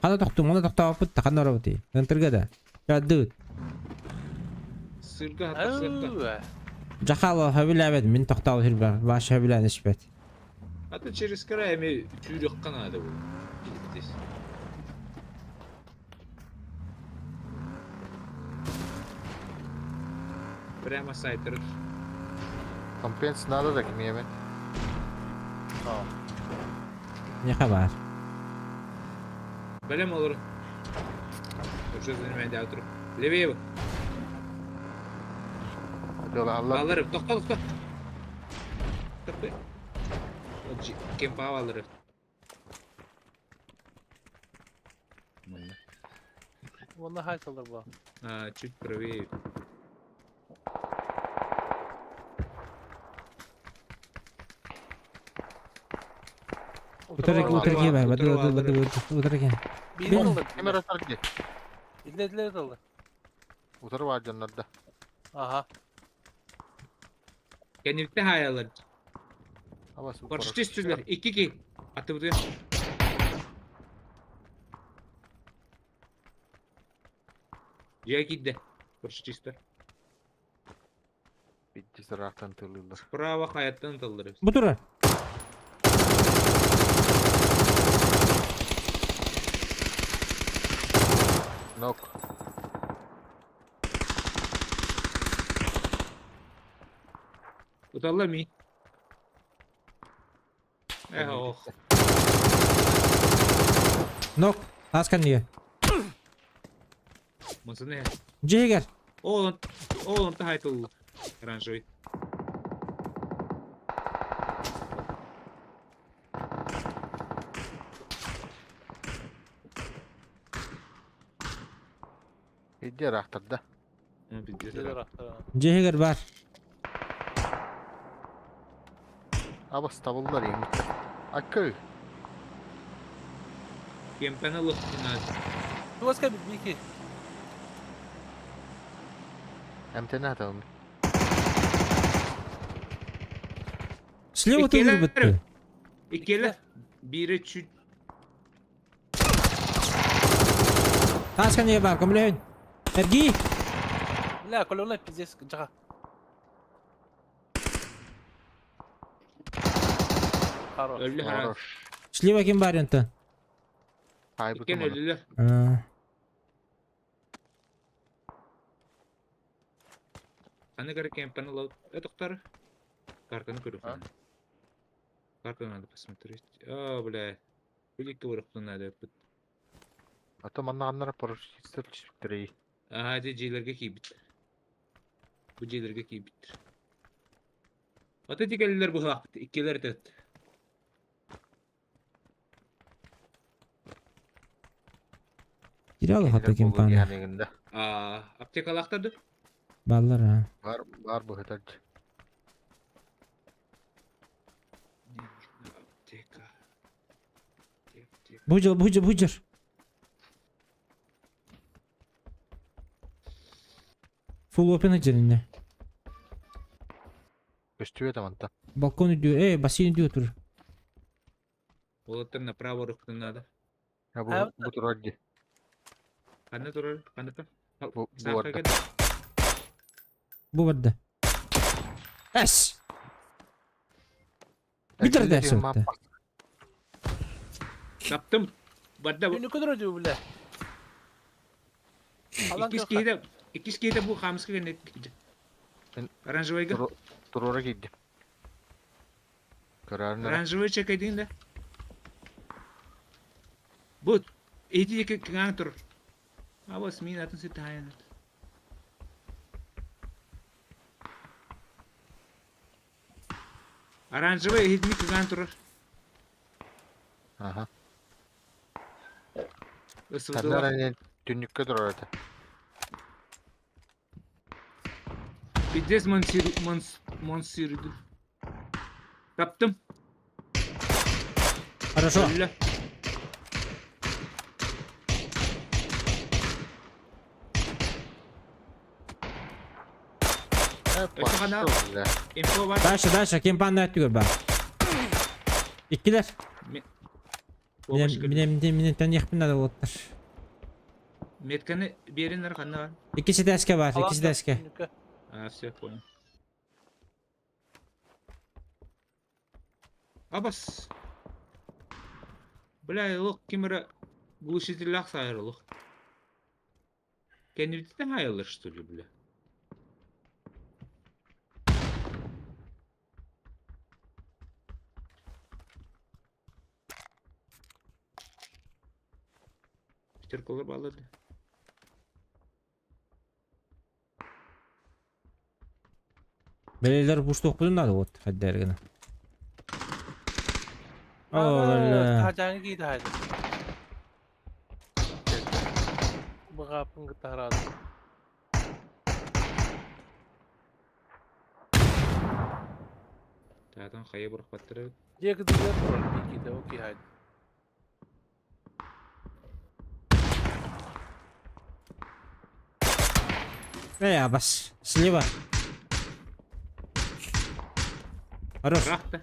Хана тохтум, хана тохтооппут да, ханна барабытый? Ынтырга да. Чааддыбыт. Сырга хатырсыахта. Жахало сөбүлээбэт, мин тохтообут сирбэр, Ваша сөбүлээн испэт. А то через край эми сүүрүөххэ наада бу. Здесь. Прямо сайтер. Компенс надо да кимиэмэ. Миэхэ баар. Бэлэм олорун. Уже занимает аутро. Левее. Аллар. Аллар, тохто, тохто. Тохто. Кемпа аллар. Уонна хайсалар бу. А, чуть правее. Утары утары киэ бады бады бады утары киэ. Биир тылды. Кемер атар дии. Илле тылды. Утары баар дьоннорда. Аха. Кэннибиттэ хаайалар. Абас Почти түстүлэр. Икки ки. Атыбытыгар. Дьиэ киирдэ. Почти Бидди сыраахтан тылыыллар. Справа хайаттан тыллар. Бу турар. Нок. Уталла ми. Эх, ох. Нок. Таас кэннигэр. Мансыны. Дьиэгэр. Оолон, оолон тахайтыл. Оранжевый. Идди ыраахтарда. Дьиэлэр ахтар. Дьиэһигэр баар. Абас табыллар иҥмит. Аккы. Кемпені лыхтына. Туоска бики. Эмтene аталым. Слева Иккилэр. тылыр бытты. Иккилэр. Бири чуть Тааска не бар, көмөлөһүн. Эргий! Бля, колонна пиздец жаха. Хорош. өллө харас. Хорош. Слева ким бар онтон? Хайбытым Иккен оны. өллүлэр. А, Ханы кара кемпені лау. Э, тоқтар. Картаны көрү А? ханы. Карту надо посмотреть. А, бля. Биликке барыктын надо. Ата манна аннара парашютистер түспүттэр. Ага, де жейлерге кийбит. Бу жейлерге кийбит. Ата тикеллер бу хакты, иккилер тет. Киралы хата ким паны. А, аптекалактады. Баллар а. Бар бар бу хатар. Аптека. Аптека. Бу жыл, бу жыл, бу жыл. Full open жеринде. Көстүбөт аманта. Балкон үйдү, э, бассейн үйдү отур. Болоттар направо рыктын надо. Ha Ha, бу бу турар ди. Каны турар, каны тур. Бу бу барда. Бу барда. Эс! Битер дә сөтте. Таптым. Барда. Түнү көдөрө дүү бля. Алан Иккис киһи иккис киһи бу хамска генет. Мен- Оранжевыйга. Турора кийди. Көрөрүн Оранжевый чекайдың да. Бу эти екі кыңаң тұр. Абас мин атын сет тайын. Оранжевый этини кыңаң тұр. Аха. Ысылдылар. Таннар түннүккө турар эте. Пиздец монсир монс монсирді. Таптым. Хорошо. Өллі. Э, хана. пошел, бля. Инфо бар. Дальше, дальше, кем паны өттүгөр бар. Иккилер. Помощь Мине, мине, мине тәньяхпин надо болоттар. Метканы беринер қанна бар. Иккиси дәске бар, иккиси дәске. А, все, понял. Абас. Бля, лох кемера глушителях сайырлық. Кәнебіттен айылыр, что ли, бля? Пятеркалар балады. Белелер буштук будун надо вот хаддергene. О, Тажаны кийди хайды. Быгапын гытарады. Тадан қая бұрық баттырып. Жеки дилер турар бикиде окей хайды. Эй, абас. Слева. Хорош. Рахта.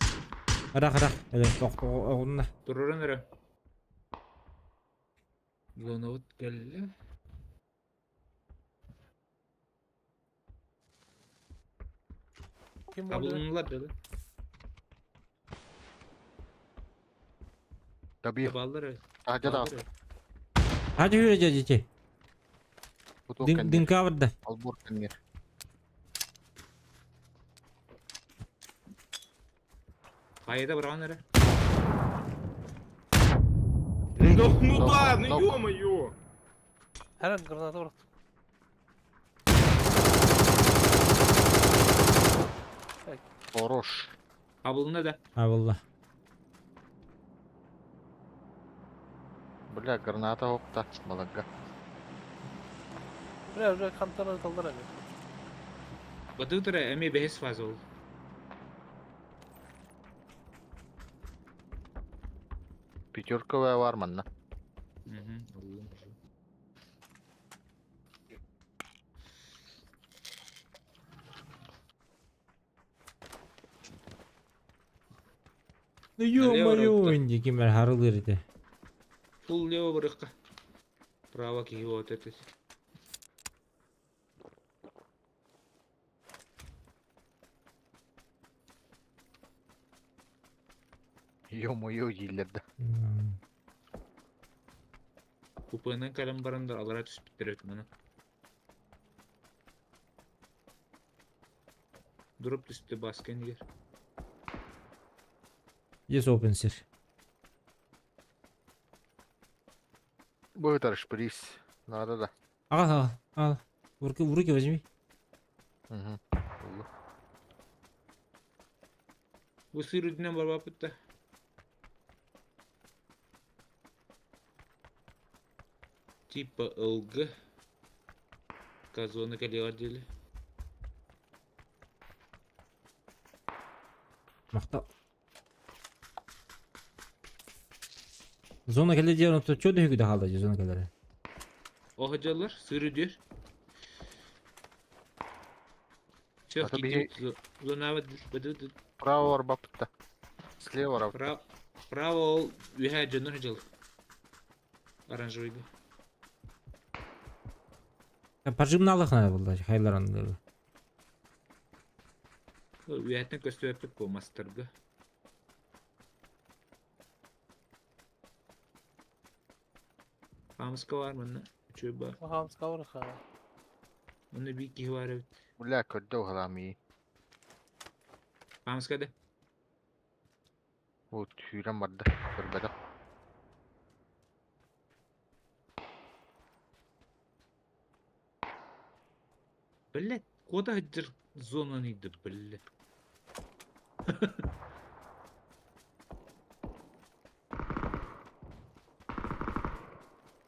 Рах, рах. Эле, ток, онна. Тұрырын ірі. Лоновыт кәлі. Ким болду? Табылынылар деді. Таби. Табалар. Тажа да. Hadi yürü дети. Бу туох Дын, кэннер. дынка барда. Албор кэннер. Қайда барған ірі? Да ну Нок, да, ну нок. ё-моё! Харан граната барат. Хорош. Табылына да. А, валла. Бля, граната хопта. Балага. Бля, уже хантан ыталлар эми. Батыытара эмиэ бэһис фаза ол. Пятерка бар манна. Мгм, ыллым уже. Ну ё-моё, инди кимер харылыр ити. Фул лево барыхха. Право киһи вот этот. Ё-моё дииллэр да. Купенан кэлэн баран да алара түспүттэр эбит маны. Дроп түстэ баска иннигэр. Здесь open сир. Бу ытар шприц. Надо да. Ага, ага, ага. В руки возьми. Мгм. Булла. Бу сыр үрдүнэн барбаппыт да. Типа ЛГ. Казоны кэлиэҕэр диэли. Махта. Зона кэлэ диэн то чё дөһүгү да хаалла зона кэлэрэ. Оһодьоллор сыр үрдүөр. Все, А то биһи- зонаба быды Право барбаппыт да. Слева барабыт. Право, право ол үһэ дьоннор дьыл. Оранжевыйга. Пожимналых надо было, хайларан. Үһэттэн көстүбэппит по мастарга. Хамыска бар манна. Үчүгэй бар. Хамска бар ха. Манна биир киһи бар эбит. Бля, көрдө уһалаамыы. Хамыска да. Вот сүүрэн барда. Көрбөтөх. Блять, куда дыр зонаны иди, блять.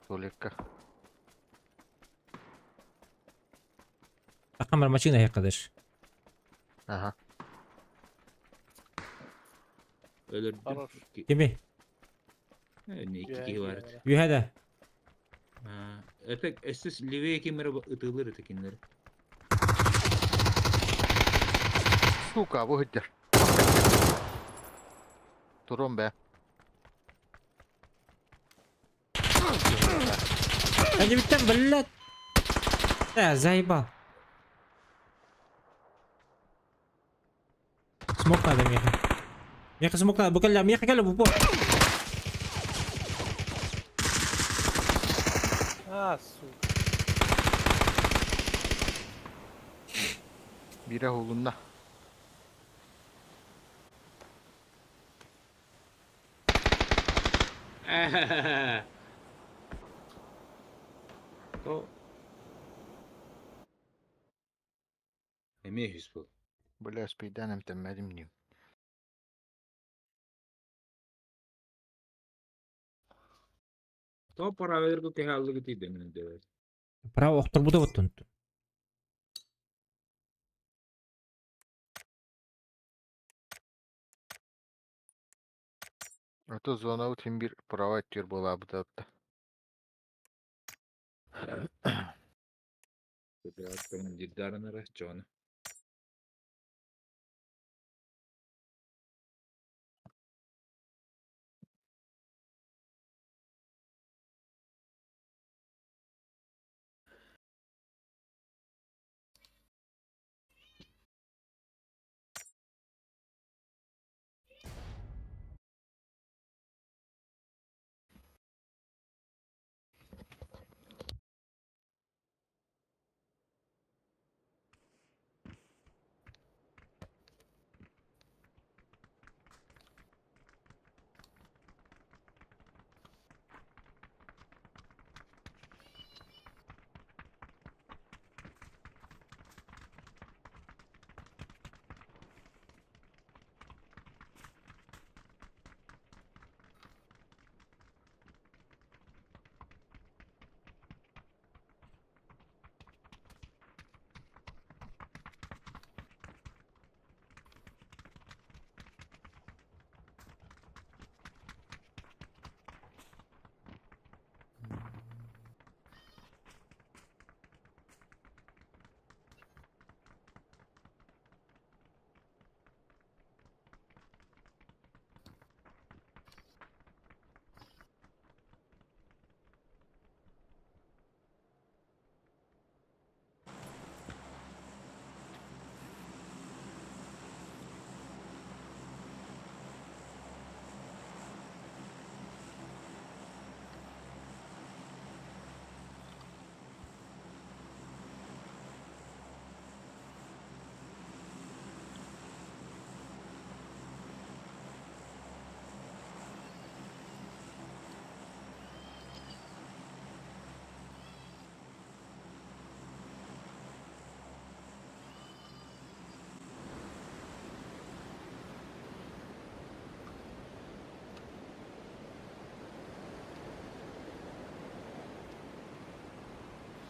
Туалекка. Камера машина хеккадыш. Ага. Өлөрдүм. Хорош. Кими? Не, икки киһи бар эбит. Үһэ да. А, Это өссө левее кимер ытылыр это кинилэр. Сука, бу сылдьар. Турун бэ. Они ведь там, блядь. Да, заебал. Смок надо, Миха. Миха, смок надо. Буквально, Миха, кэлэ, в упор. А, сука. Биирэ уһулунна. То. Эмиэ үс был. Бля, спейдан эмтэммэтим дии. То правилерге киһи аллыгы тиийдэ мин дэбэр. Право, охторбута вот тут. А то зона утин биир права өттүгэр буолаабыта. Командирдарынара чону.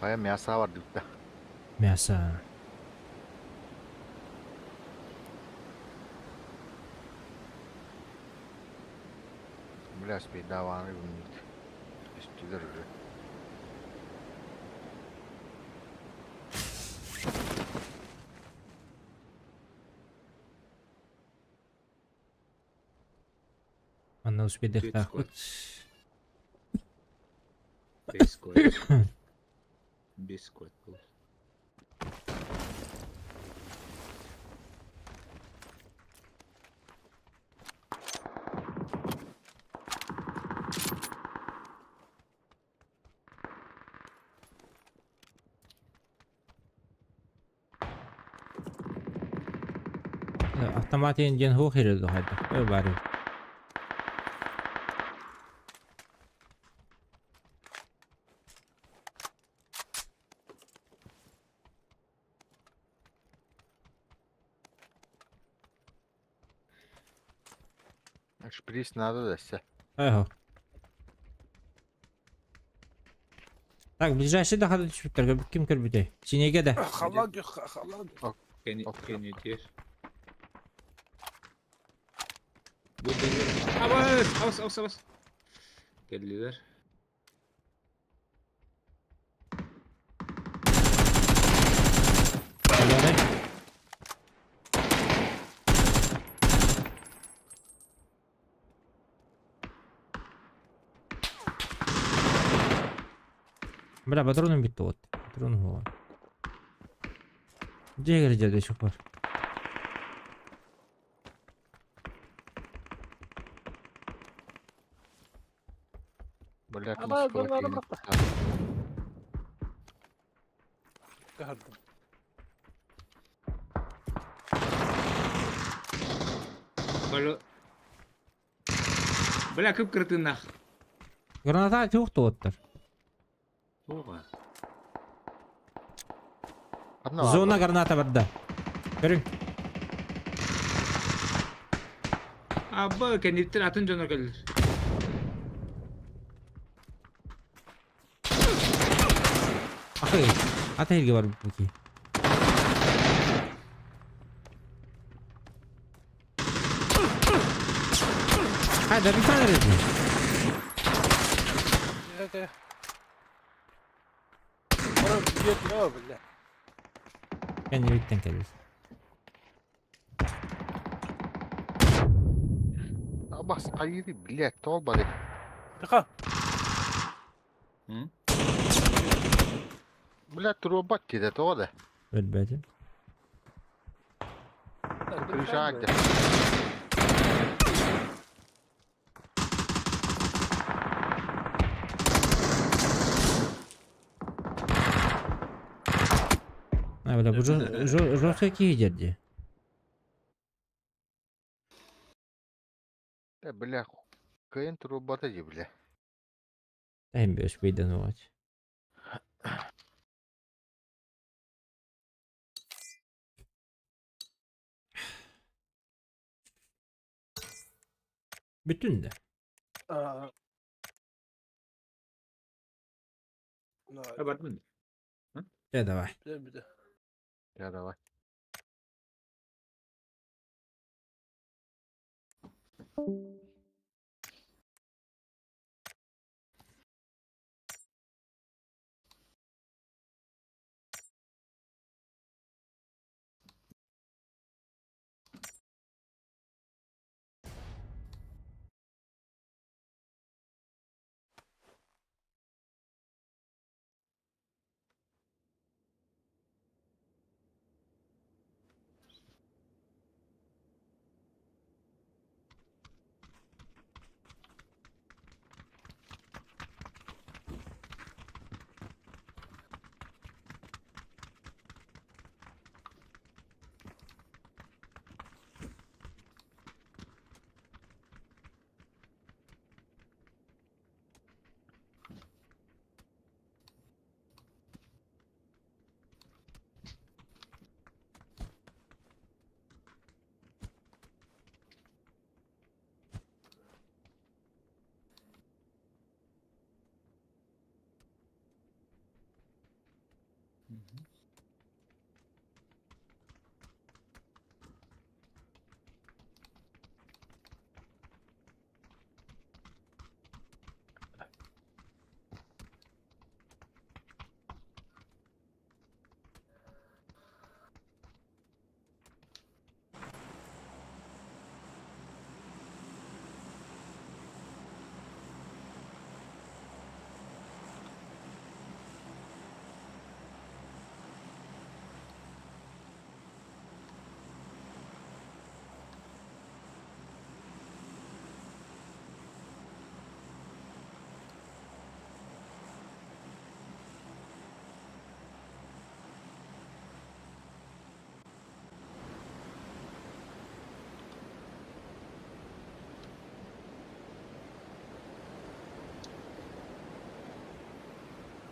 Хайа мясо бардыбыт да. Мясо. Бля, спейдаваны билбит. Түстүлэр уже. Манна успейдыахтаахпыт. Бесквад. Бесквад был. Автомат диэн хуох иһэр дуо хайдах? Ой баар Шприц надо да все. Ага. Так, ближайший да хада түспүттэр, ким көрбүтэй? Синеге да. Халлаан күөх, халлаан. Кенни Ок. Кенни тиэр. Бу дэнэр. Абас, абас, абас, абас. Кэллилэр. Алларай. Бля, патроным бүттэ вот. Патрон хуа. Дьиэ кэрдьэ до сих пор. Бля, Аба, кымыс граната бырахта. Каһардым. Бля. Бля, кып-кыртынах. Граната туох туоттар. Ога. Зона граната барда. Көрүҥ. Абба, кэнниттэн атын дьоннор кэллилэр. Ахы. Ата эргэ бар бу. Хайда bir tane dedi. Кэ-кэ. Ора бьет, о, бля. Кэнниттэн кэлэр. Абас, хайыри, блядь, тоол бары. Тыха. М? Блядь, турбат диде, тоҕо да. Өлбөтүм. Крыша где. А, бля, бу жестко киһи дии. Э, бля, кыйын турбата ди, бля. Эм успейден уать. Бүтүн да. Аа. На, Бардым. Дьэ, давай. бля, бля. Я давай.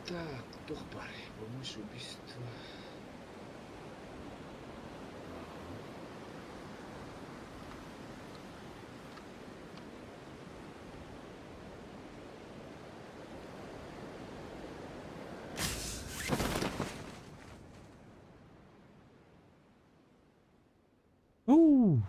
Так, туох баарый? Помощь убийство. Уу.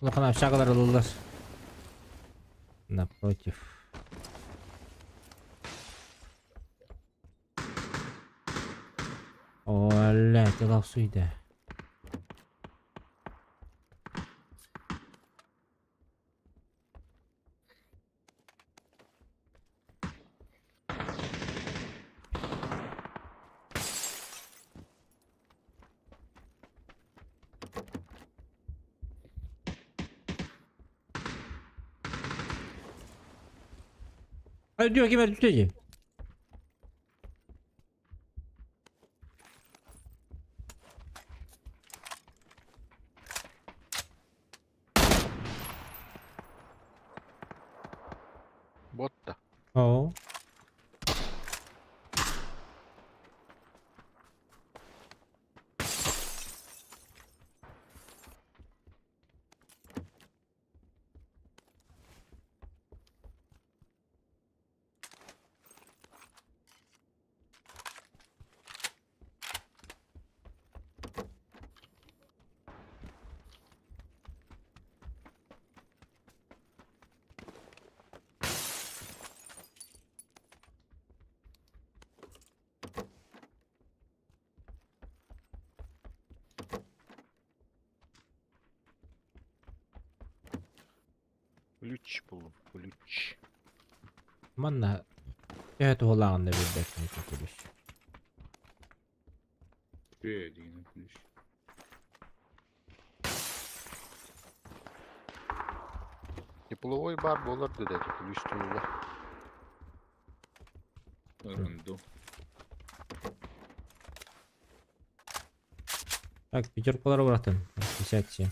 Улахан общагалар ылыллар. Напротив. Оля, тылав суйда. Hadi diyor ki ben tutacağım. Bot да. Oo. Ключ буллум, ключ. Манна төһө туһалааҕын да билбэппин ити күлүс. Э, деген ключ. Тепловой бар буолар да эти ключ туулар. Рандо. Так, пятеркалар братан. 57.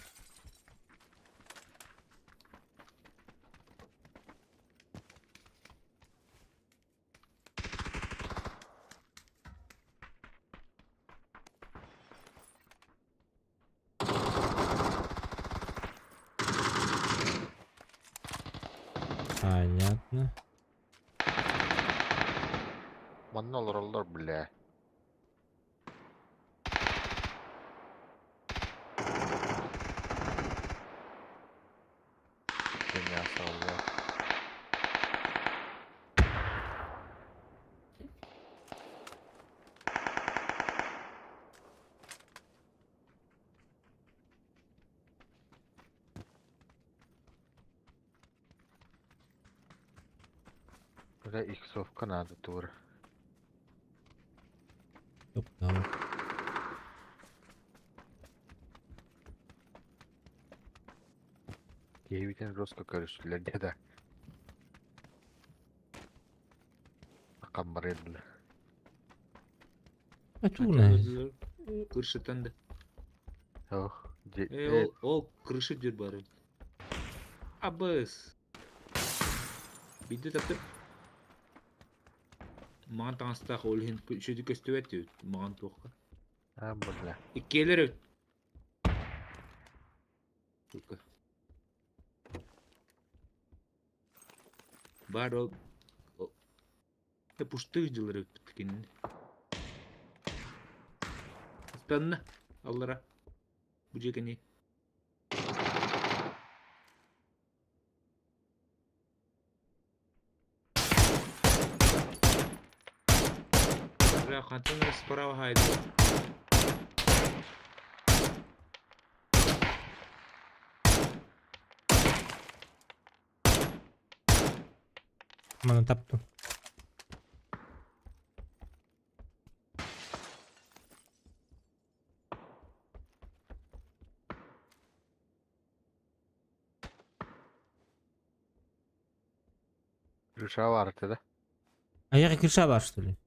Понятно. Манна олороллор бля. Мясо бля. Бля, иксовка надо тур. Топтал. Киһибитин жестко көрүстүлэр деді. Акам барыдылар. А туна. Крышатан да. Ох, Э, ол, ол крыша дер бар. Абыс. Бидде тапты. Маған таҥастаах ол иһин үчүгэй көстүбэт диэбит маған туохха. А, бля. Иккиэлэр эбит. Сука. Баар ол пустых дьыллар эбиппит кинини. Ыстанна аллара. Бу дьиэ кини. Бля, хантан эрэ справа хаайда. Маны таптым. Крыша бар этэ да? Айаҕа крыша бар что ли?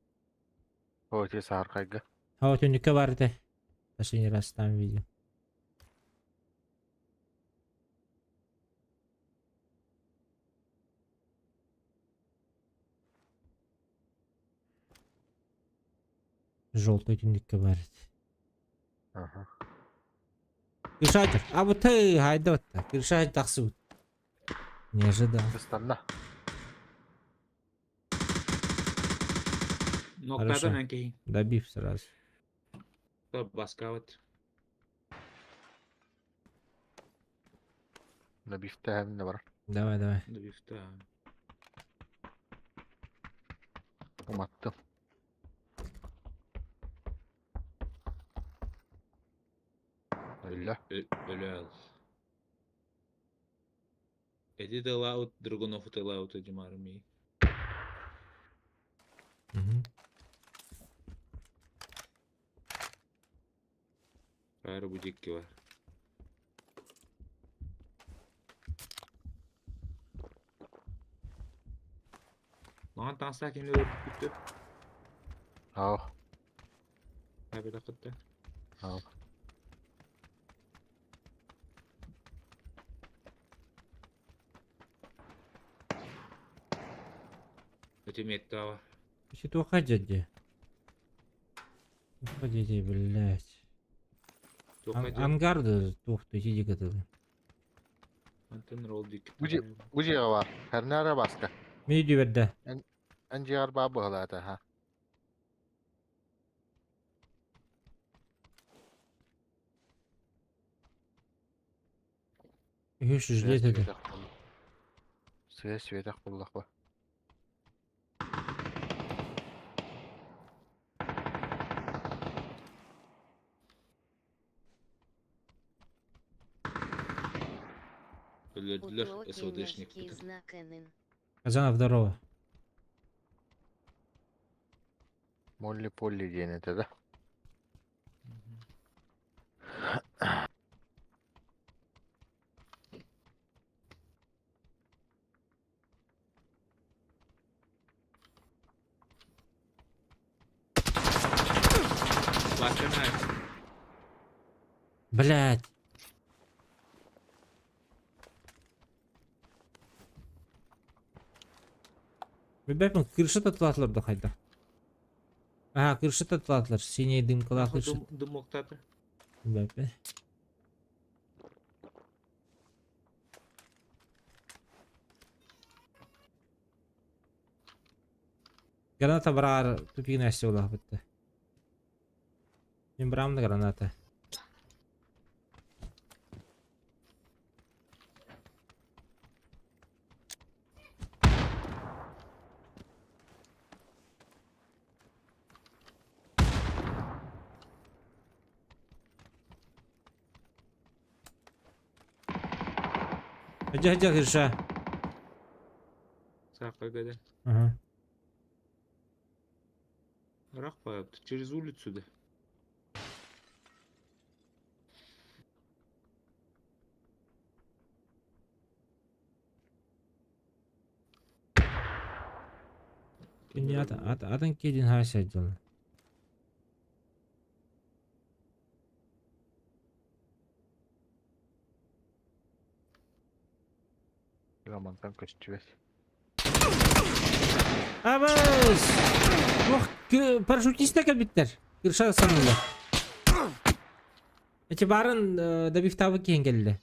О, ити саархайга. А вот түннүккэ бар этэ. Последний раз там видел. Желтый түннүккэ бар этэ. Аха. Крыша А вот ты хайда вот Крыша тахсыбыт. Не ожидал. Ыстанна. Ноктадан Хорошо. эн киһи. Добив сразу. Баскабыт. Набифтэһэн бар. Давай, давай. Добивта. Уматтым. Өллө. Өлө Эти тылаут, Драгунов тылаут этим армии. Мгм. Бары бу дикки бар. Маған таҥастаах кимнэр өлбүттэр? Ау. Табелакытта. Ау. Өтүмиэттээҕэ. Ити уходите. Уходите, блядь. Туохха дьэ? Ангарды туох ити кытылы. Антон ролл дикки. Бу Бу дьиэҕэ баар. Хэрнээре баска. Мин дүүбэрдэ. Эн дьиэҕэр баар быһалаата ха. Үһүс жилет этэ. Сыа светах буллахпа. Өлөрдүлэр Утлоки СВДшник. мягкий знак НН. Казанов, здорово. Молли Полли диэн этэ да. Бачана. Блядь. Билбэппин, крышата тулаатылар да хайдах. Аа, крышата тулаатылар. Синий дымкалаах крыша. Дымоктата. Билбэппин. Граната бараар тупигин эссе улаахпытта. Мин бараам да граната. Дьэ, дьэ, Гриша. Саакка Ага. Рах через улицу да. Кинини атын киһитин хаайса дьон. Романтан көстүбэт. Абыс! Ох, парашютиста кэлбиттэр. Крыша санылар. Эти барын добивтабы киһин кэллэ.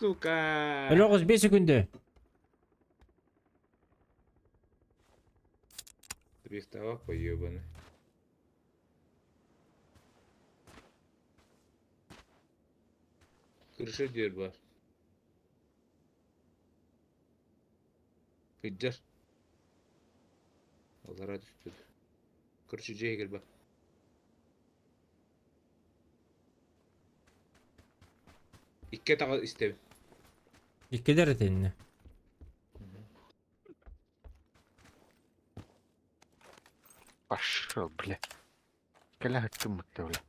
Сука! Өлөҕүс 5 секунды. Приставок поебаный. Крыша дверь бар. Кыдьар. Аллара түспүт. Короче, дьиэ иһигэр бар. Икки атаҕы истэбин. Иккилэр этиннэ. Пошел, бля. Кэлэ сыттыммыт бля.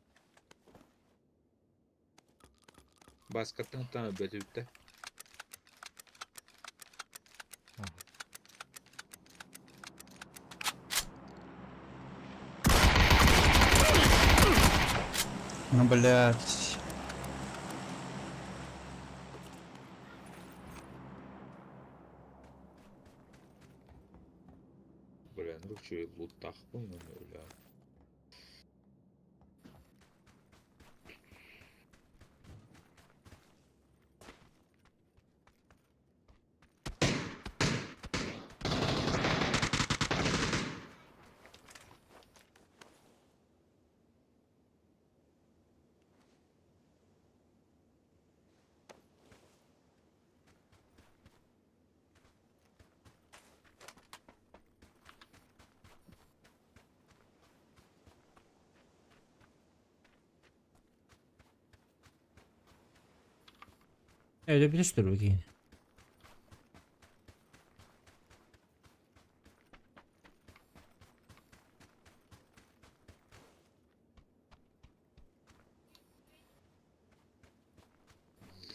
Бааскаттан ыттан өлбөтүбүттэ. Ну, блядь. Бля, ну че, луттахпын, бля. Öyle bir dur bakayım.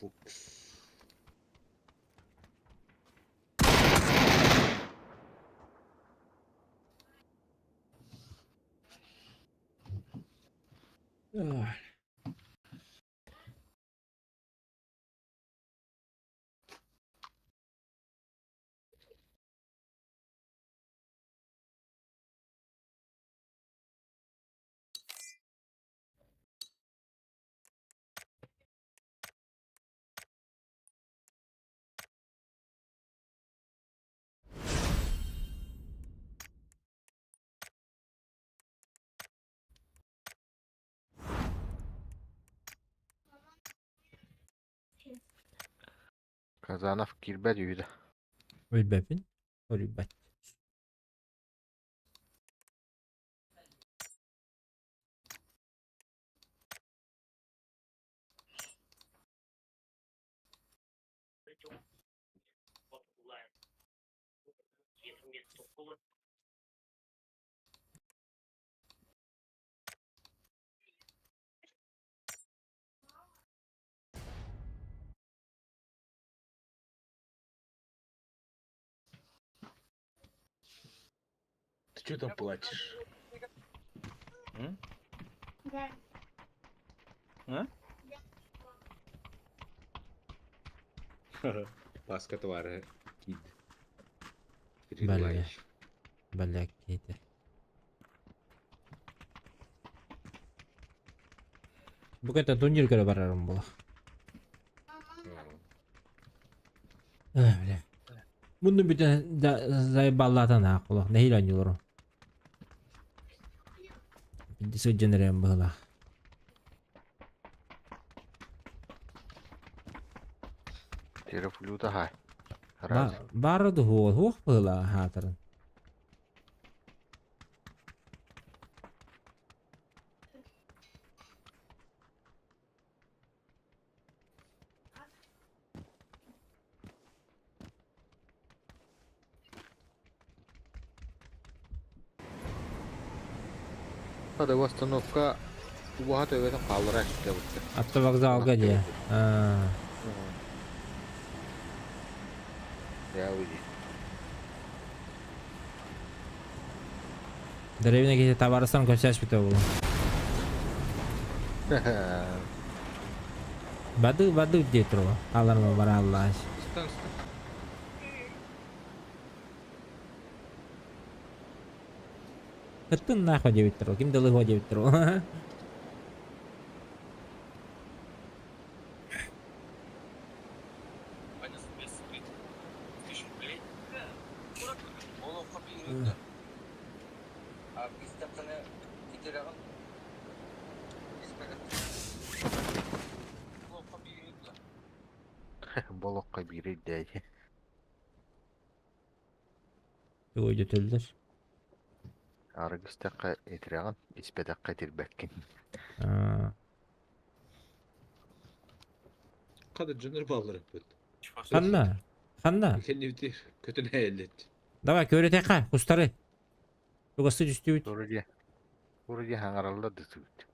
Фукс. Ой. Казанов киирбэт үһү да. Өлбөпүн. Өлбөт. Ты что там плачешь? М? А? Паска твары. Кид. Бля. Бля, киһитэ. Бу кэтэ турнир көрө барарым буолар. Эх, бля. Мунну бүтэн заебаллаатан аах олох нэһиилэ оонньууларым. Инди сылдьан эрэм быһыылаах. Терафлюта хай. Раз. Баара дуһуо суох быһыылаах аһаатарын. Ходовая остановка убаһа төбөтүн хааллара эстэ Автовокзалга дии. Аа. Я уйди. Дэриэбинэ киһи табаарыстан көрсөөспүтэ буолуо. Бады бады дии туруо. Хааларма барааллааш. Стан, стан. Кыттын нахуй диэбиттэр ол. Ким да ылыһыа диэбиттэр ол. Болохко биир ирдээти. Өйдөтөллөр. Арыгы истэххэ итирэҕин, испэтэххэ итирбэккин. Аа. Хата дьоннор бааллар эппит. Ханна? Ханна? Кэннибитигэр көтөн эһэллит. Давай көрүтэххэ кустары. Чугастыы түстүбүт. Тура дьэ. Тура дьэ хаҥараллар да түбүт.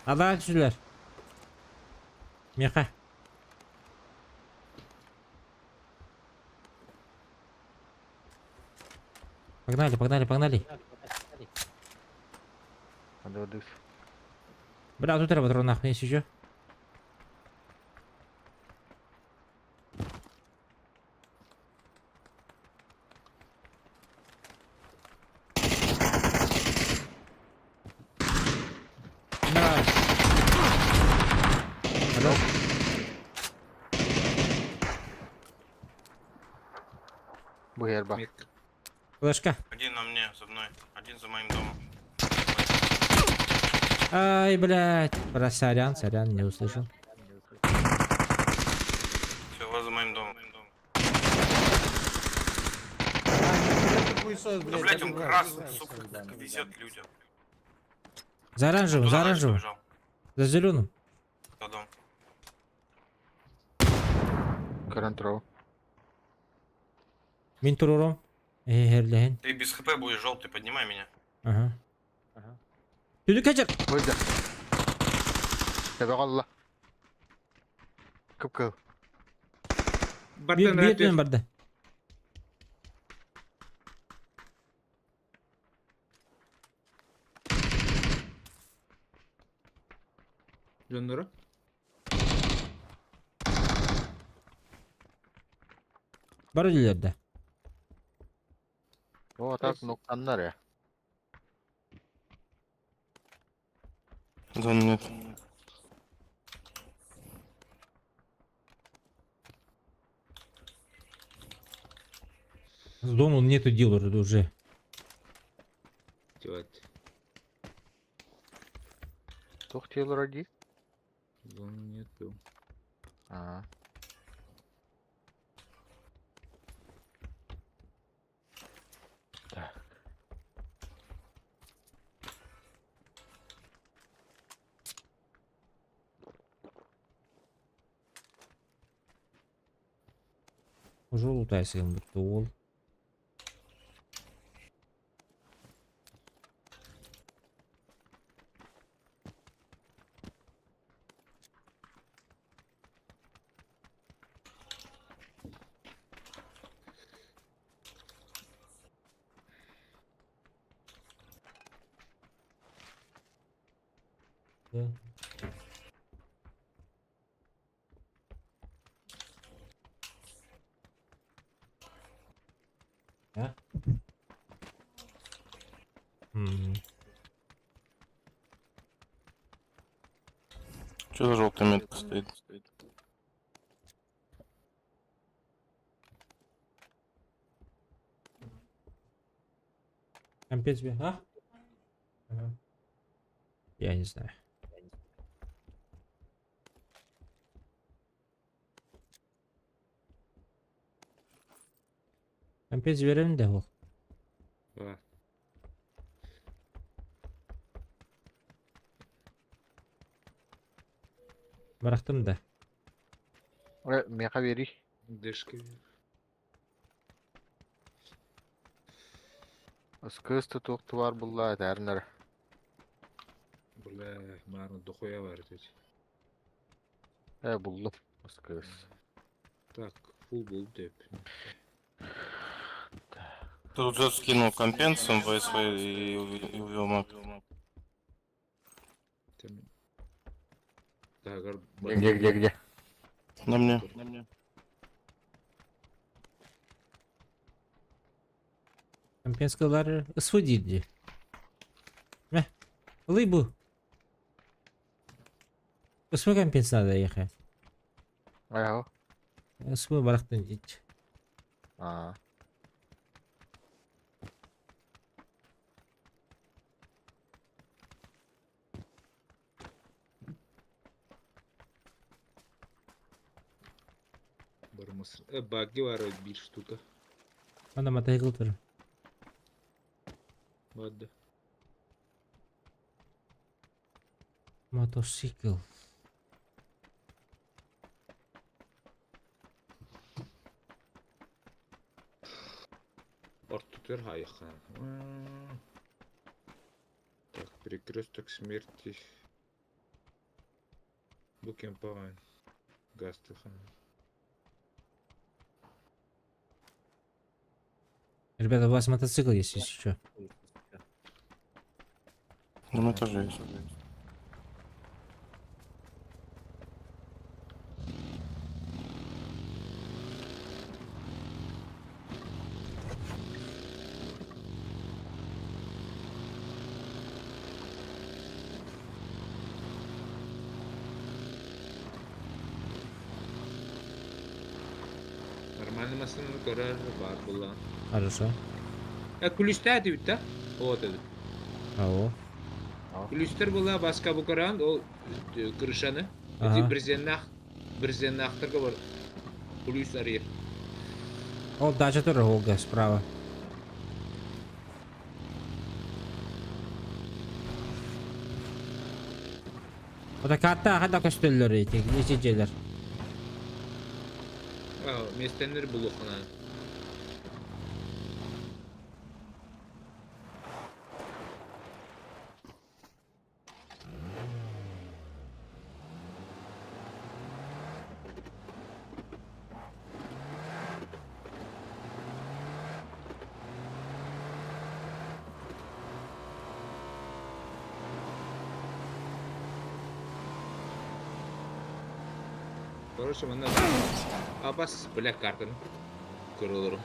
Алаа түсүлэр. Миэхэ. Погнали, погнали, погнали. Аны Бля, тут треба нахуй есть еще. На. Алло. Бу иһэр ба. Мик. Флешка. Один на мне, за мной. Один за моим домом. Ай, блядь. Бля, сорян, сорян, не услышал. Все, вас за моим домом. Да, блять, он красный, сука, как везет людям. За оранжевым, Туда за дальше оранжевым. побежал. За зеленым. За дом. Көрөн турабын. Мин турарым. Эхерлehen. Ты без хп будешь желтый, поднимай меня. Ага. Түдүк качар. Бу да. Тэбэ алла. Кып-кыл. Bir, Бартан bir dön барда. Дьонноро. Бар ödüllerde. О, так ноктаннар я. Да нет. С дома нету дел уже. Девать. Туох тиэлэр дии? Зоны нету. Аа. Так. Уже лутайся им будто ол. Да. А? М. Что за желтая метка стоит? Компе тебе, а? Ага. Я не знаю. Компе verelim de ol. Бар. Bıraktım da. Э, миэхэ биэрий. Дэшки. Ыскыыс тутуох тубаар булла этээринэр. Бля, маны дохуя бар ведь. Э, буллум. Ыскыыс. Так, фул был деп. Ты тут же скинул компенсум в СВ и и увел мап. Там... Так, Где, где, где? На мне. Компенскалар ысфы дейді. Мә, ылый бу. Ысмы компенсация ехе. Айаҕа. Ысмы барахтын дич. Аа. Барымыз. Багги бар бир штука. Ана мотоцикл тур. Ладно. Мотоцикл. Ортутер хайхан. Так, перекресток смерти. Букемпаан. Гастыхан. Ребята, у вас мотоцикл есть, если что. Ну, мы тоже есть. Нормально массыынаны көрөр баар буолла. Хорошо. Э, күлүстээх этибит да? Вот это. Ау. Күлүстэр буолла баска бу көрөн, ол крышаны. Ага. Эти брезеннах, брезеннахтарга бар. Күлүс арыйар. Ол дача тоже Волга справа. Ота карта хада көстөллөр эти эти жерлер. Местеннер булухана. Короче, манна Абас, бля, картаны көрө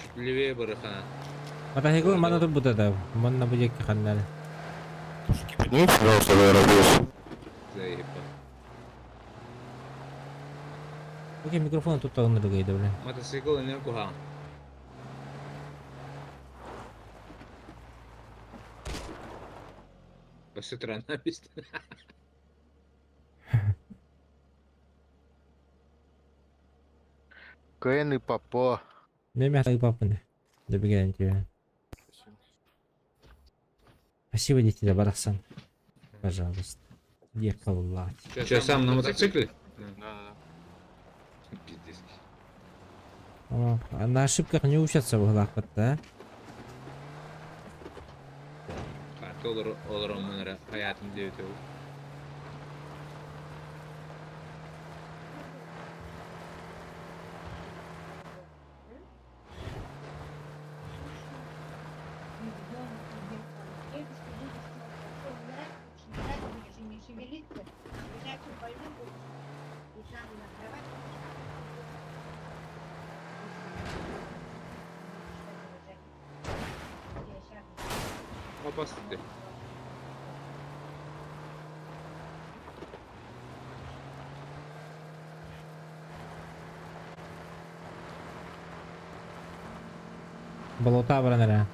Чуть левее барыхана. Мотоцикл манна тут будет да. Манна будет ханнары. Подними, пожалуйста, аэробус. Заеба. Окей, микрофон тут тагын другой, бля. Мотоцикл не кухан. Өссө туран бистен. Кыайан ыыппаппоо. Мен ыыппаппын. Добегаю тебя. Спасибо, дети, да барахсан. Пожалуйста. Ехал Че, сам на мотоцикле? Да, да, да. Пиздец. О, а на ошибках не учатся в углах, вот, да? Карта олар олар омунара хаятым диэбит ол. Опас дии. Болота баран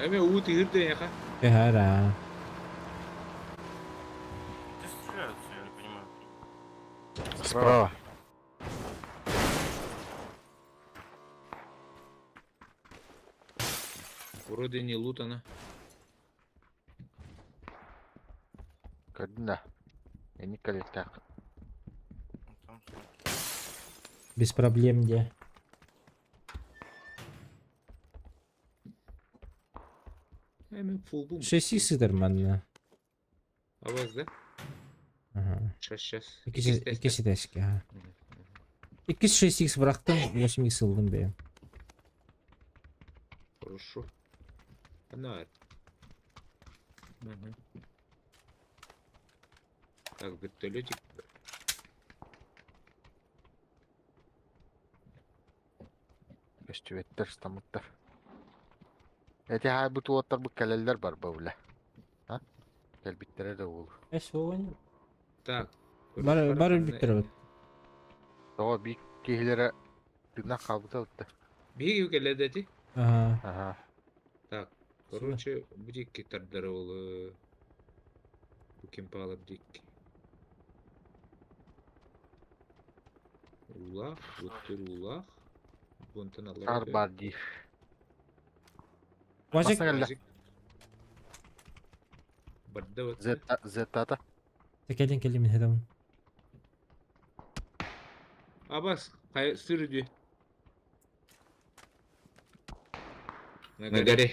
Эми уу тыгыр яха. Кэһэрэ. Где стреляются, я не понимаю. Справа. Вроде не лутано. Көрдүн да. Эник кэлиэхтээх. Там Без проблем где. Мин фулбум. 6 сытар манна. Абаз да? Ага. Сейчас, сейчас. Икки ситээскэ. Ага. Икки 6x бырахтым, 8x ыллым бэйэм. Хорошо. Она. Угу. Так, вертолетик. Көстүбэттэр, стамыттар. Эти хаайбыт уолаттарбыт кэлэллэр барба бля. А? Кэлбиттэрэ да уол. Эс оҕонньор. Так. Бар бар өлбүттэр эбит. Тоҕо биир киһилэрэ тыыннаах хаалбыта ытта. Биһиги кэллэ ити. Ага. Аха. Так, короче, бу диэки тардара ол бу кимпалар диэки. Уулаах, өттөр уулаах. Бунтан аллара Ар бар диир. Вазик. Баста кэллэ. Барда вот. Зетта зеттата. Кэлин кэлин мин хедамын. Абас, хай сырды. На горе.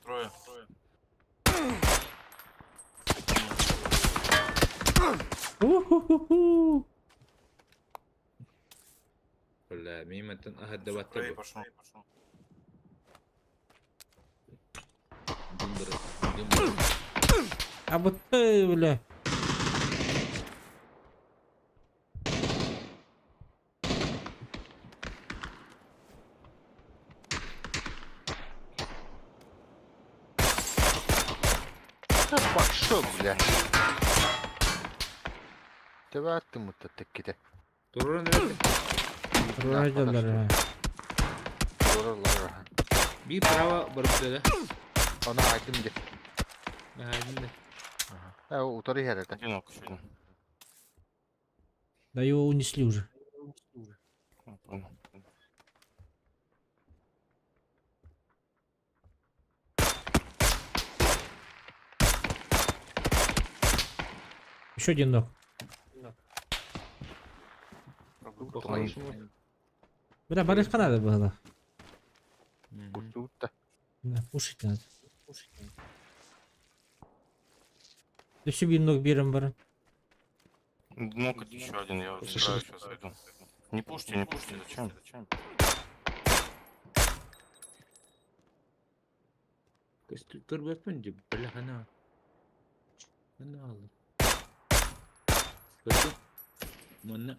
Трое. Уху-ху-ху. Бля, мимо тан ага давать Правее пошел. Пошел. Дымбара, дымбара. А вот ты, бля. Пошел, бля. Тебаттым мутта текките. Турурун эрэ. Рождалар. Туруралар. Би право барбыта да. Она айдым де. Аһа, да. Э, утары иһэр этэ. Одинок еще один. Да его унесли уже. Я понял. Еще один ног. По-хорошему. Бля, барышка надо было. Мгм. Кустуутта. Да, пушить надо. Да все бир ног бирем бар. Нокоть еще один, я вот забираю, сейчас зайду. Не пушьте, не пушьте, зачем? Зачем? Көрбөппүн дии, бля, ана. Ана алым. Көрдүм. Манна.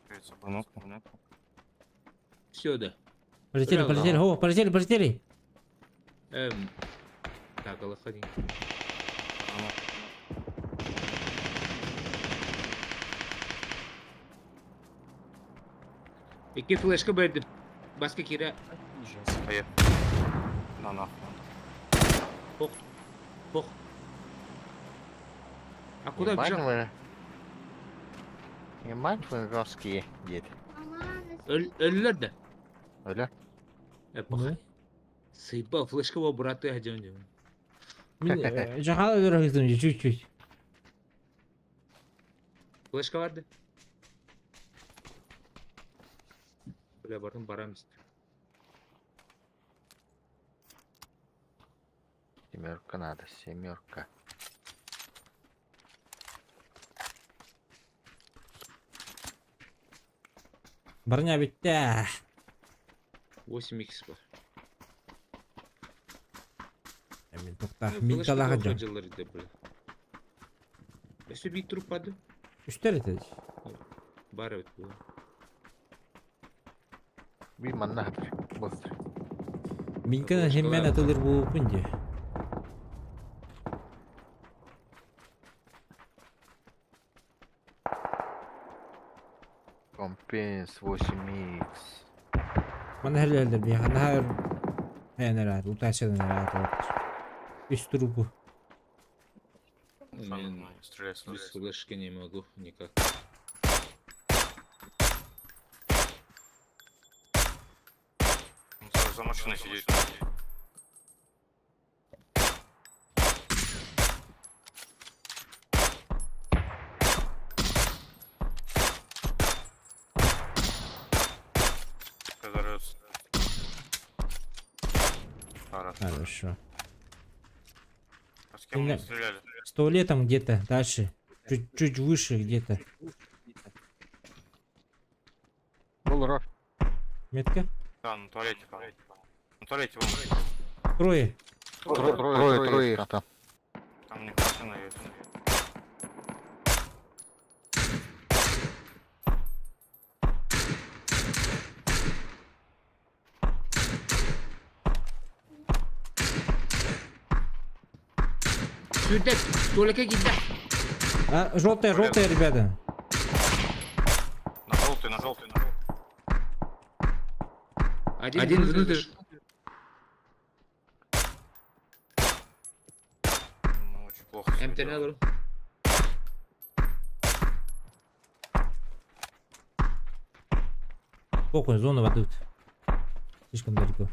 Перед собой нокнул. Все, да. Полетели, Бля, полетели, о, полетели, полетели. Так, аллахани. Икки флешка бердим. Баска кира. Поехали. На нахуй. Пох. Пох. А куда Ебать бежал? вы. Ебать вы жесткие, дед. Өллөр да. Öyle. Пох. Да. Сыйба флешка во браты один дем. Мин жахал өлөр чуть-чуть. Флешка барды. Бля, бардым барам Семерка надо, семерка. Броня битте. 8 х бар. Мин тохта, мин талаға жан. Жыллар иде, бля. Өссө бир труп барды. Үстер это. Бар эбит бу. Bir manna hatır. Bastır. Минкана хеммен атылыр бу пунди. Компенс 8x. Мана херлердер би хана хар хэнерат, утасыдан рат. Үс трупу. Мен Стреляй, стреляй. без флешки не могу никак. За машиной сидеть. Хорошо. Хорошо. А с кем Меня- мы стреляли? С туалетом где-то дальше. Чуть-чуть выше где-то. Бұл Метка? Да, на туалете, по-моему. На туалете вон. Трое. Трое, трое, трое их там. Там не машина есть. Сюда, только кида. А, желтая, желтая, ребята. На желтый, на желтый, на желтый. Один внутрь. Ну, очень плохо. всё МТ делаем. алыр. Похуй, зону ведут. Слишком далеко.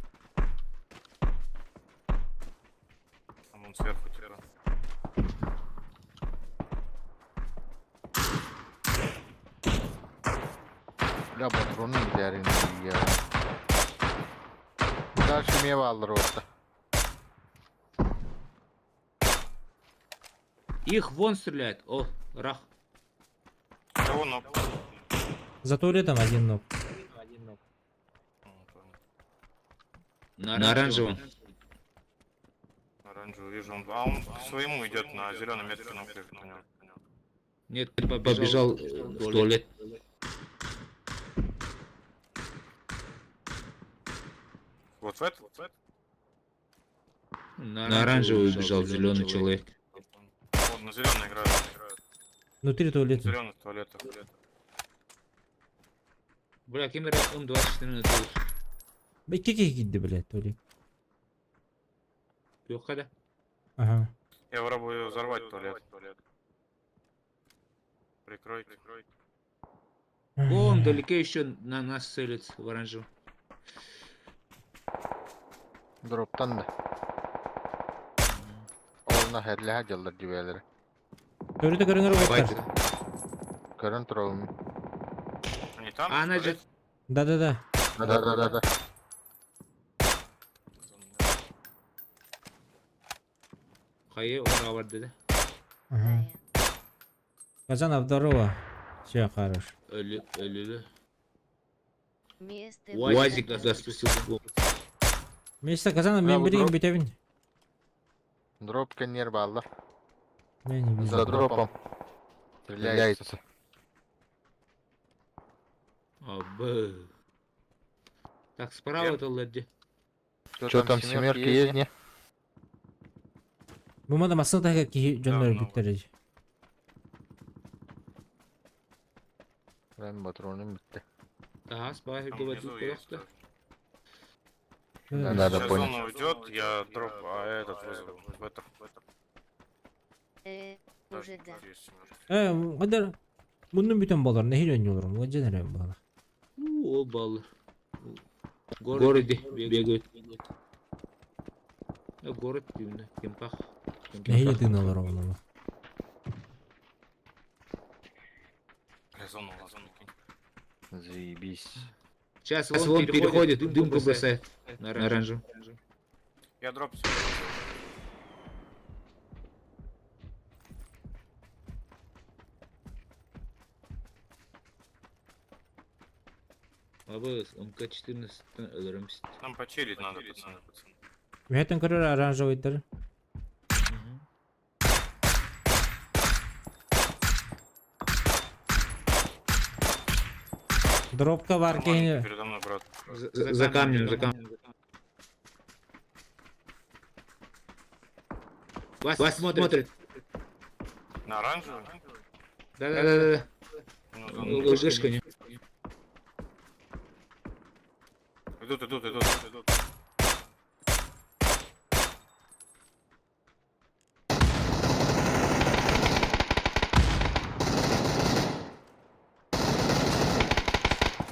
Там он сверху тира. Бля, патронun değerini ya. Дальше meyve alır orada. Их вон стреляет. О, рах. Кого ног? За туалетом один ног. Ну, понял. На оранжевом. Оранжевый вижу. Он, а он к своему идет на зеленой метке ног лежит у него. Нет, побежал в туалет. Вот в этот? Вот в этот? На оранжевый убежал зеленый человек. Вот на зеленый играет. Внутри туалета. Зеленый в туалетах. Бля, кемера М24 на туалет. Какие гиды, блядь, туалет? Yok hadi. Ага. Я пробую взорвать туалет. Прикройте. Вон вдалеке еще на нас целится в оранжевом. Drop'tan da. Olna herle geldiler gibileri. Туалеты көрүңөр Давайте. уоттар. Көрөн турабын. Они там? А, она же. Да-да-да. Да да да да. Hayır, ora var dedi. Ага. Казанов, здорово. Все, хорош. Ölü, ölülü. Место УАЗик нас спустил. Вместе Казанов, мен Браво, билигин дроп. бүтөбүн. Дроп кенер баллар. Я не вижу. За дропом. Стреляется. Abi. Так, справа туалет. Что там, семерки есть, не? Бу мада масына тага кихи дьоннор Да, бүттэр. Ben patronum bitti. Daha справа Там говорит, внизу есть тоже. Да, да, Сейчас понял. зона уйдет, я дроп, а этот вызову. В этом, в этом. Уже да. Есть семерки. Э, кадар муннун бүтөн болор, нехил ойнолорум, ол женер болор. О, баллы. В городе бегают. Город именно, Кемпах. Нехил тыналар ону. Бля, зону, зону кинь. Заебись. Сейчас вон переходит, дымку бросает на оранжевый. Я дроп себе вызову. Abi МК-14'ten ölürüm. Нам почилить надо, пацаны. Мүһәтен көрөр оранжевыйдыр. Дропка бар Нормально, кихи. Передо мной, брат. За камнем, за камнем. Вас смотрит. На оранжевый? Да-да-да. Ну, зону. Лыжишка не. Идут, идут, идут, идут.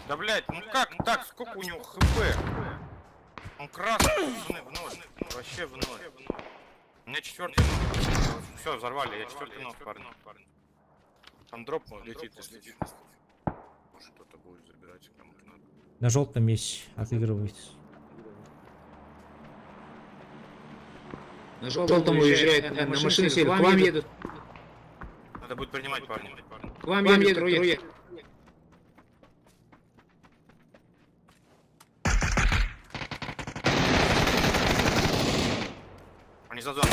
Да блять, ну как так? Сколько у него хп? Он красный, пацаны, в ноль. Вообще в ноль. У меня четвертый ног. Все, взорвали, я четвертый ног, парни. Там дроп летит, если честно. Может кто-то будет забирать, кому-то надо. На желтом есть, отыгрывает. На желтом уезжает, на машине сели, к вам едут. Надо будет принимать, парни. К вам едут трое. Они за зоной.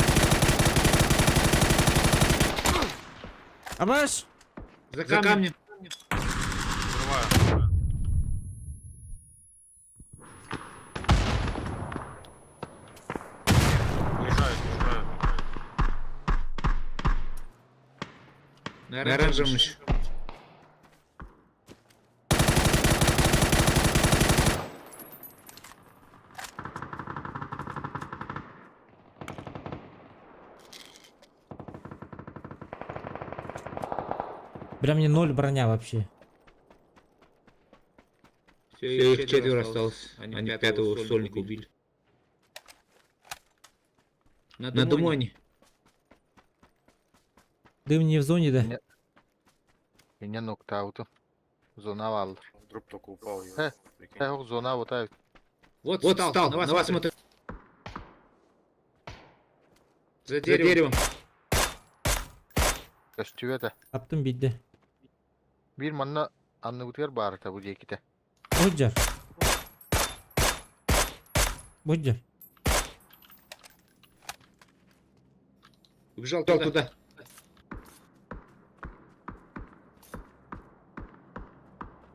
Абаш! За камнем. Взрываю. Уезжают, уезжают. На оранжевом еще. Бля, мне ноль броня вообще. Все, их четверо осталось. Они пятого сольника убили. На дыму они. Дым не в зоне, да? Не. Меня нокауту. Зона вал. Дроп только упал. ё, прикинь. Э, зона вот так. Вот, вот встал, на вас смотрит. За деревом. Көстүбэтэ. Таптым бидде. Биир манна анныбытыгар баарта бу диэкитэ. Буджар. Буджар. Убежал туда.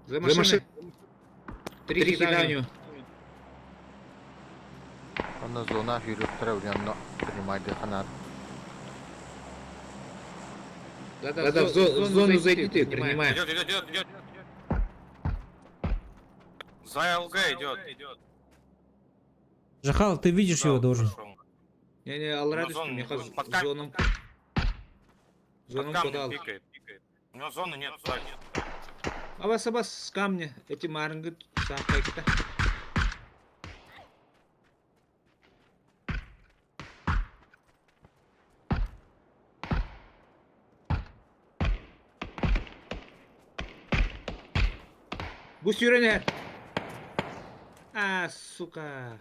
За машиной. Три хита у него. Онно зона хүрүктэрэ онно принимайды ханаар. Да-да, в зону зайди ты, принимай. Идет, идет, идет, идет. За ЛГ идет. Идет. Жахал, ты видишь его должен. Не-не, Алрадис, зону мне не хаз- под камень. зоном. Под Зоном камнем подал. пикает, пикает. У него зоны нет, сзади. Абас, абас, с камня. Эти маринги сахайкта. Гусь юренер. А, сука.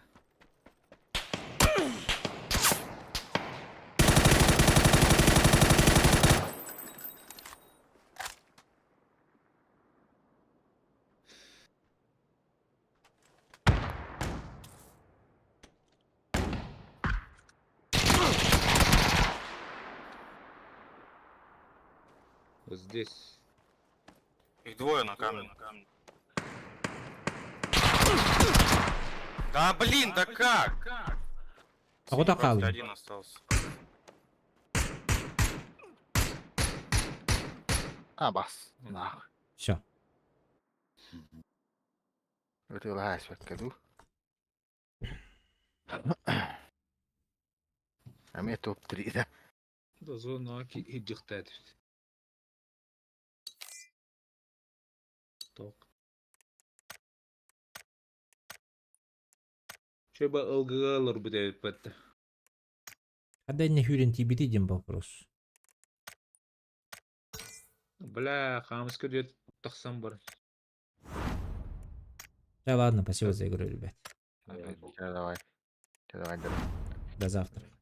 Вот здесь. Их двое на камне. Да блин, да как? А вот Просто акал. один остался. А бас. Нах. Все. Ытыалаһа эспэккэ дуу. Эмиэ топ-3 да. Да, зона идихтает. Так. Че бы ЛГЛ будет пэтте. А не хүрен тибити дем вопрос. Бля, хамска дед тахсан бар. Да ладно, спасибо за игру, ребят. Давай. Давай, давай. До завтра.